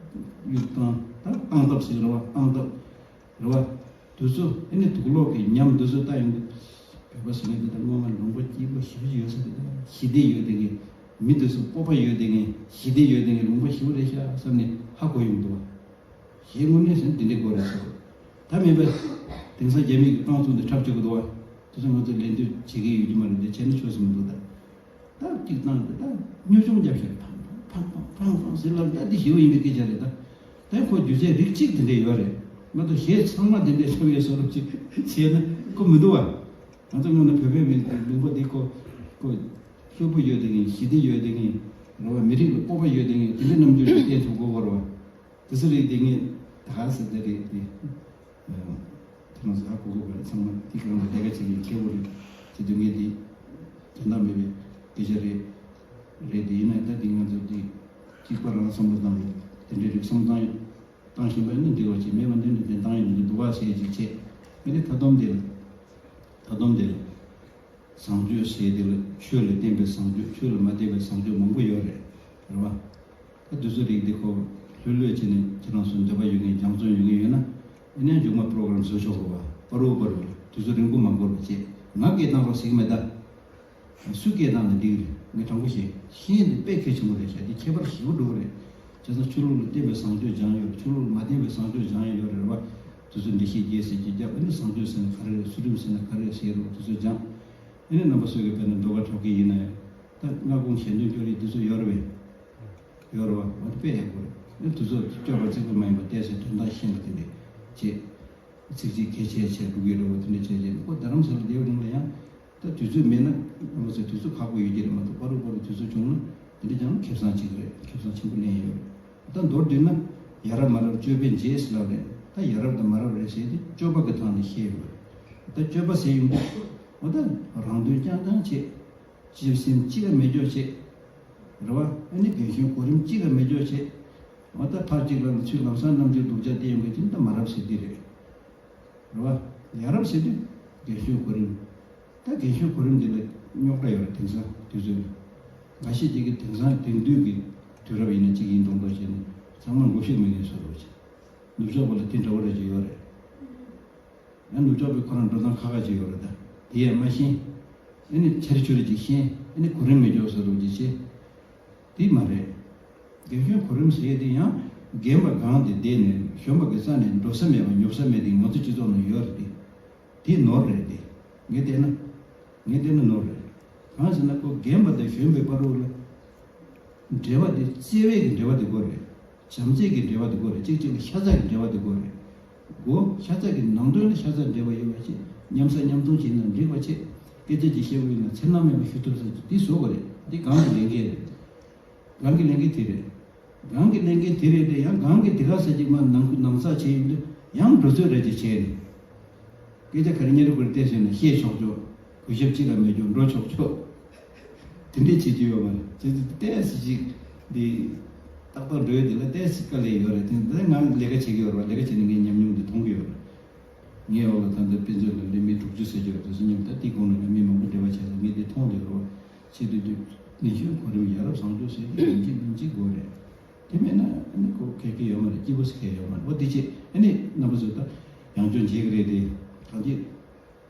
གཡུག་བཏང་། ད་བཏང་ཐབས་ཟེར་རེད་བ། བཏང་ཐབས་རེད་བ། དུས་ཚོད་ཨ་ནི་དུག་ལོག་གི་ཉམས་དུས་ཚོད་ལྟ་ཡོང་དུས། བོད་པ་ཟེར་མཁན་དེ་དག་སྔོན་མ་ལུང་པ་སྐྱིད་པོ་ཞེ་པོ་ཅིག་ཡོད་ས་རེད། ད་ཞི་བདེ་ཡོད་དེ་ངས་མི་དེ་ཚོ་སྤོབས་པ་ཡོད་དེ་ངས་ཞི་བདེ་ཡོད་དེ་ངས་ལུང་པ་ཞེ་པོ་རེད་ཤག་བསམ་ནས་ཧ་གོ་ཡོང་འདུག་བ། གཞས་དངོས་གནས་ཟེར་ན་དེ་འདྲའི་སྐོར་རེད་ཟེར། ད་མེད་པ། དེང་སང་རྒྱ་མི་གི་རྐང་བཙུགས་ཏེ་འཁྲབ་བཅུག་གི་འདུག་བ། དེ་ཚོ་ང་ཚོས་ལད་ཟློས་བྱེད་ཀྱི་ཡོད་ཀྱི་མ་རེད། དེ་བྱས་ན་ཆོག་ས་མི་འདུག་ད། ད་གཅིག་བཏང་སྟེ་ད་སྨྱོ་ཆུང་རྒྱབ་ཤར་ཕང་ཕང་ཕང་ཕང་ཕང་ཟེར་ལབ། ད་འདི་ཞེ་པོ་ཡིན་པའི་སྐད་ཆ་རེད་ད། ད་ཁོ་སྒྱུ་རྩལ་རིགས་གཅིག་དེ་འདྲ་ཡོད་རེད་མ་གཏོགས་གཞས་ཚང་མ་དེ་འདྲ་ཆགས་ཡོད་བཟོ་འདྲ་ཅིག་བྱས་ན་ཁོ་མི་འདུག་བ། ང་ཚོ་སྔོན་ལ་བོད་པའི་མི་ལུང་པ་འདི་ཁོ་ཁོ་ལྷོད་པོ་ཡོད་དེ་ངས་ཞི་བདེ་ཡོད་དེ་ངས་རེད་བ། མི་རིགས་ལ་སྤོབས་པ་ཡོད་དེ་ངས་དེ་འདྲའི་རྣམ་འགྱུར་ཞིག་བསྟན་ཐུབ་དགོས་པ་རེད་བ། དེ་ཚོ་རིགས་དེ་ངས་ད་ག་ཟེར་དེ་རེད་དེ། ཨ། དེ་རང་ཟ་གོ་གོ་བ་ཚང་མ་དེ་གང་ལ་ལས་ཀ་བྱེད་མཁན་མཁས་པོ་རེད། དེ་དུས་ངས་དེ་དོན་དག་མེད་པའི་སྐད་ཆ་རེད། རེད་དེ་ཡིན་ན་ད་དེ་ང་ཚོ་དེ་གཅིག་པ་རང་བསམ་བློ་བཏང་རེད། དེ་འདྲའི་རིགས་བསམ་བཏང་བཏང་བཞིན་པ་ནི་འགྲིག་པ་ཅིག་མེད་པ་འདི་ནི་དེ་བཏང་ཡོད་འདི་འདུག་བ་ཟེར་ཅིག་བྱས། ངས་དེ་ད་དུང་དེ་ལ་ད་དུང་དེ་ལ། བཟང་སྤྱོད་ཟེར་དེ་ལ་ཆོས་ལ་བརྟེན་པའི་བཟང་སྤྱོད། ཆོས་ལ་མ་བརྟེན་པའི་བཟང་སྤྱོད་མང་པོ་ཡོད་རེད། རེད་བ། ད་དེ་ཚོ་རིགས་འདི་ཁོ་ལྷོད་ལྷོད་བྱས་ནས་ཁྱེད་རང་ཚོ་འདོད་པ་ཡོད་མཁན། སྦྱང་བརྩོན་ཡོད་མཁན་ཡོད་ན་ཨ་ནི་མཇུག་མ་པྲོ་གྲམ་བཟོ་ཆོག་རེད་བ། པ་རུ་པ་རུ་དུས་ཚོད་རིང་པོ་མ་འགོར་བ་བྱས། ང་སྐད་བཏང་རོགས་ཟེར་གྱི་མེད་ད། སུ་སྐད་བཏང་ན་འགྲིག་རེད། ངས་དྲང་པོ་བཤད། ཤེས་ཡོན་འདི་དཔེ་གལ་ཆེན་པོ་རེད་ཤག་འདི་ཁྱད་པར་ཞེ་པོ་འགྲོ་གི་རེད། བྱས་ཙང་ཆོས་ལུགས་ལ་བརྟེན་པའི་བཟང་སྤྱོད་སྦྱང་ཡོད་རེད། ཆོས་ལུགས་ལ་མ་བརྟེན་པའི་བཟང་སྤྱོད་སྦྱང་ཡོད་རེད་བ། དེ་ཚོ་འགྲེལ་བཤད་རྒྱས་སེ་ཅིག་བརྒྱབ། ཨ་ནི་བཟང་སྤྱོད་ཟེར་ན་ག་རེ་རེད། ཚུལ་ཁྲིམས་ཟེར་ན་ག་རེ་རེད་ཟེར་རོགས། དེ་ཚོ་སྦྱང་། ཨ་ནི་རྣམ་པ་ཚོ་གིས་དཔེར་ན་ཟློས་གར་འཁྲབ་མཁན་ཡིན་ན་ཡང་། ད་སྔ་དགོང་ཞལ་འདོན་སྐྱོར་ཡིག་དེ་ཚོ་ཡོད་རེད་པས། ཡོད་རེད་བ། འོ་དེ་དཔེ་ཡག་པོ་རེད། ཨ་ནི་དེ་ཚོ་སྐྱོར་པ་གཅིག་པུ་མ་ཡིན་པ་བལྟས་ཚེ་དོན་དག་ཤེས་པ་དེ་འདྲས་བྱེད། ཚིག་གཅིག་གལ་ཆེ་ཆེ་སྒྲུབ་ཀྱི་རེད་བ། དེ་འདྲས་བྱས་རྗེས་ཁོ་རྡ་རམ་ས་ལ་བསྡད་པའི་རིང་ལ་ཡང་། ད་དུས་ཚོད་མེད་ན་ང་ཚོས་དུས་ཚོད་ཁག་པོ་ཡོད་ཀྱི་རེད་མ་གཏོགས། པ་རུ་པ་རུ་དུས་ཚོད་བྱུང་ན་དེ་འདྲ་ཀྱང་ཁེ་བཟང་ཅིག་རེད། ཁེ་བཟང་ཆེན་པོ་ལེན་ཡོད་རེད། ད་མདོར་བསྡུས་ན་ཡ་རབས་མ་རབས་སྤྱོད་པས་འབྱེད་ཟེར་ལབ་རེད། ད་ཡ་རབས་དང་མ་རབས་རེད་ཟེར་དེ་སྤྱོད་པ་གི་ཐོག་ནས་བཤད་ཡོད་རེད། ད་སྤྱོད་པ་ཟེར་ཡོང་དུས་འོ་ད་རང་དོན་རྐྱང་རྐྱང་བྱེད། སྤྱི་སེམས་གཅིག་ལ་མེད་འཇོག་བྱེད། རེད་བ། ཨ་ནི་རྒན་གཞོན་གོ་རིམ་གཅིག་ལ་མེད་འཇོག་བྱེད། འོ་ད་ཕར་གཅིག་ལ་ཚུར་ལམ་སང་རྣམ་འགྱུར་སྡུག་ཅག་བསྟན་ཡོང་གི་དེ་ད་མ་རབས་ཟེར་དེ་རེད། རེད་བ། ཡ་རབས་ཟེར་དུས་རྒན་གཞོན་གོ་རིམ། ད་རྒན་གཞོན་གོ་རིམ་འདི་ལ་རྙོག་དྲ་ཡོད་རེད། དེང་སང་དུས་ཚོད་འགའ་ཤས་ཅིག་གིས་དེང་སང་དེང་དུས་ཀྱི་དུས་རབས་ཡིན་ན་གཅིག་ཡིན་མདོག་མདོག་བྱས་ནས་ཚང་མ་མགོ་ཤེས་མེད་མཁན་བཟོ་འདྲ་བྱས། ནུབ་ཕྱོགས་པ་ལ་དེ་འདྲ་བོ་རེ་ཅིག་ཡོད་རེད། ཡང་ནུབ་ཕྱོགས་པའི་ཁོ་རང་འགྲོ་སྟངས་ཁག་ཁག་ཅིག་ཡོད་རེད་ད། དེ་ཡང་མ་ཤེས། ཨ་ནི་ཆེར་ཆུ་རེ་ཅིག་ཤེས། ཨ་ནི་གོ་རིམ་མི་འཇོག་ཟེར་རོགས་ཅིག་བྱེད། དེ་མ་རེད། རྒན་གཞོན་གོ་རིམ་ཟེར་ཡས་དེ་ཡང་རྒན་པ་གང་དེ་བསྡད་ནས་གཞོན་པ་གི་རྩ་ནས་འགྲོ་ས་མེད་པ་ཉོབ་ས་མེད་དེ་ང་ཚོ་སྤྱི་ཚོགས་ནང་ཡོད་རེད་དེ། དེ་ནོར་རེད་དེ། ངས་བལྟས་ན། ངས་བལྟས་ན་ནོར་རེད། གང་ཟེར་ན་ཁོ་རྒན་པ་དང་གཞོན་པའི་བར་དུ་ལ། འབྲེལ་བ་དེ་བརྩེ་བའི་གི་འབྲེལ་བ་དེ་དགོས་རེད། བྱམས་བརྩེ་གི་འབྲེལ་བ་དེ་དགོས་རེད། གཅིག་གཅིག་ལ་ཤ་ཚ་གི་འབྲེལ་བ་དེ་དགོས་རེད། དགོས། ཤ་ཚ་གི་ནང་དོན་ལ་ཤ་ཚ་འབྲེལ་བ་ཡོད་པ་ཆེད། མཉམ་ཟ་མཉམ་འཐུང་བྱས་ན་འགྲིག་པ་ཆེད། སྐད་ཆ་ཅིག་བཤད་དགོས་ན་འཚེར་སྣང་མེད་པ་ཞུ་ཐུབ་ས་ཅིག་དེ་བཟོ་དགོས་རེད། འདི་གང་གི་ལས་འགན་རེད། གང་གི་ལས་འགན་དེ་རེད། གང་གི་ལས་འགན་དེ་རེད་དེ། ཡང་གང་གི་དེ་ག་ས་ཅིག་མ་ནང་ཁུལ་ནང་ཚགས་བྱས་ཡོང་དུས་ཡང་འགྲོ་ཚོད་རེད་ཅེས་བྱས་ནས། སྐད་ཆ་ག་རེ་ཉེ་རུ་གུ་རེ་བལྟས་ཟེར་ན་བཤད་ཆོག་ཆོག་གུས་ཞབས་ཅི་ལ་མེད་ཆོག་འགྲོ་ཆོག་ཆོག་དེ་འདྲས་བྱེད་ཀྱི་ཡོད་མ་རེད། བྱས་ཙང་ཏོག་ཙམ་ཅིག་འདི་ཏག་ཏག་འགྲོ་ཡོད་དེ་ལ་ཏོག་ཙམ་དཀའ་ལས་ཡོད་རེད། དེ་འདི་ང་ལས་ཀ་བྱེད་ཀྱི་ཡོད་རེད་པ། ལས་ཀ་བྱེད་ནས་ངས་ཉམས་མྱོང་འདི་མཐོང་གི་ཡོད་རེད། ངའི་འོག་ལ་ད་ལྟ་དཔེ་མཛོད་ལ་སླེབས་མི་དྲུག་ཅུ་ཟེར་གྱི་ཡོད་རེད། དེ་ཚོ་མཉམ་དུ་དེའི་གོང་ལ་ཡང་མི་མང་པོ་འབྲེལ་བ་བྱས་ཙང་ངས་འདི་མཐོང་བསྡད་རོགས་བྱེད་དུས་དུས་ནས་ཤོད། གོ་རིམ་ཡ་རབས་བཟང་སྤྱོད་ཟེར་གྱི་ཡིན་གཅིག་མིན་གཅིག་དགོས་རེད། དེ་མེད་ན་ཨ་ནི་ཁོ་གལ་གི་ཡོད་མ་རེད། སྐྱིད་པོ་ཟེར་གལ་ཡོད་མ་རེད། འོ་དེ་ཆེད་ཨ་ནི་རྣམ་པ་ཚོ་ད་ཡང་ཅུང་བྱེད་ཀྱི་རེད་དེ། གང་ཅི་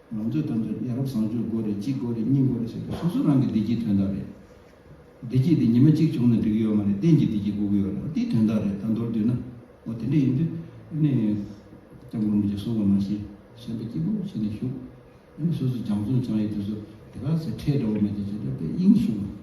ང་ཚོས་ད་ཚོད་ཡ་རབས་བཟང་སྤྱོད་དགོས་རེད། གཅིག་དགོས་རེད། གཉིས་དགོས་རེད་ཟེར་ཏེ་སོ་སོ་རང་གི་བདེ་སྐྱིད་དོན་དག་རེད། བདེ་སྐྱིད་དེ་ཉི་མ་གཅིག་བྱུང་ན་འགྲིག་གི་ཡོད་མ་རེད། གཏན་གྱི་བདེ་སྐྱིད་དགོས་ཀྱི་ཡོད་རེད། དེའི་དོན་དག་རེད། ད་མདོར་བསྡུས་ན། འོ་དེ་འདྲ་ཡིན་དུས་ཨ་ནི་སྐྱབས་མགོན་རིན་པོ་ཆེ་གསུངས་པ་ནང་བཞིན་སེམས་པ་སྐྱིད་པོ་བྱས་ནས་བཞུགས། ཨ་ནི་སོ་སོ་སྦྱང་བརྩོན་སྦྱང་ཡས་དེ་ཚོ་དེ་ག་ཚོད་ཁྲལ་འདྲ་བོ་མེད་དེ་བྱས་ཏེ་དཔེ་དབྱིངས་ཞུགས་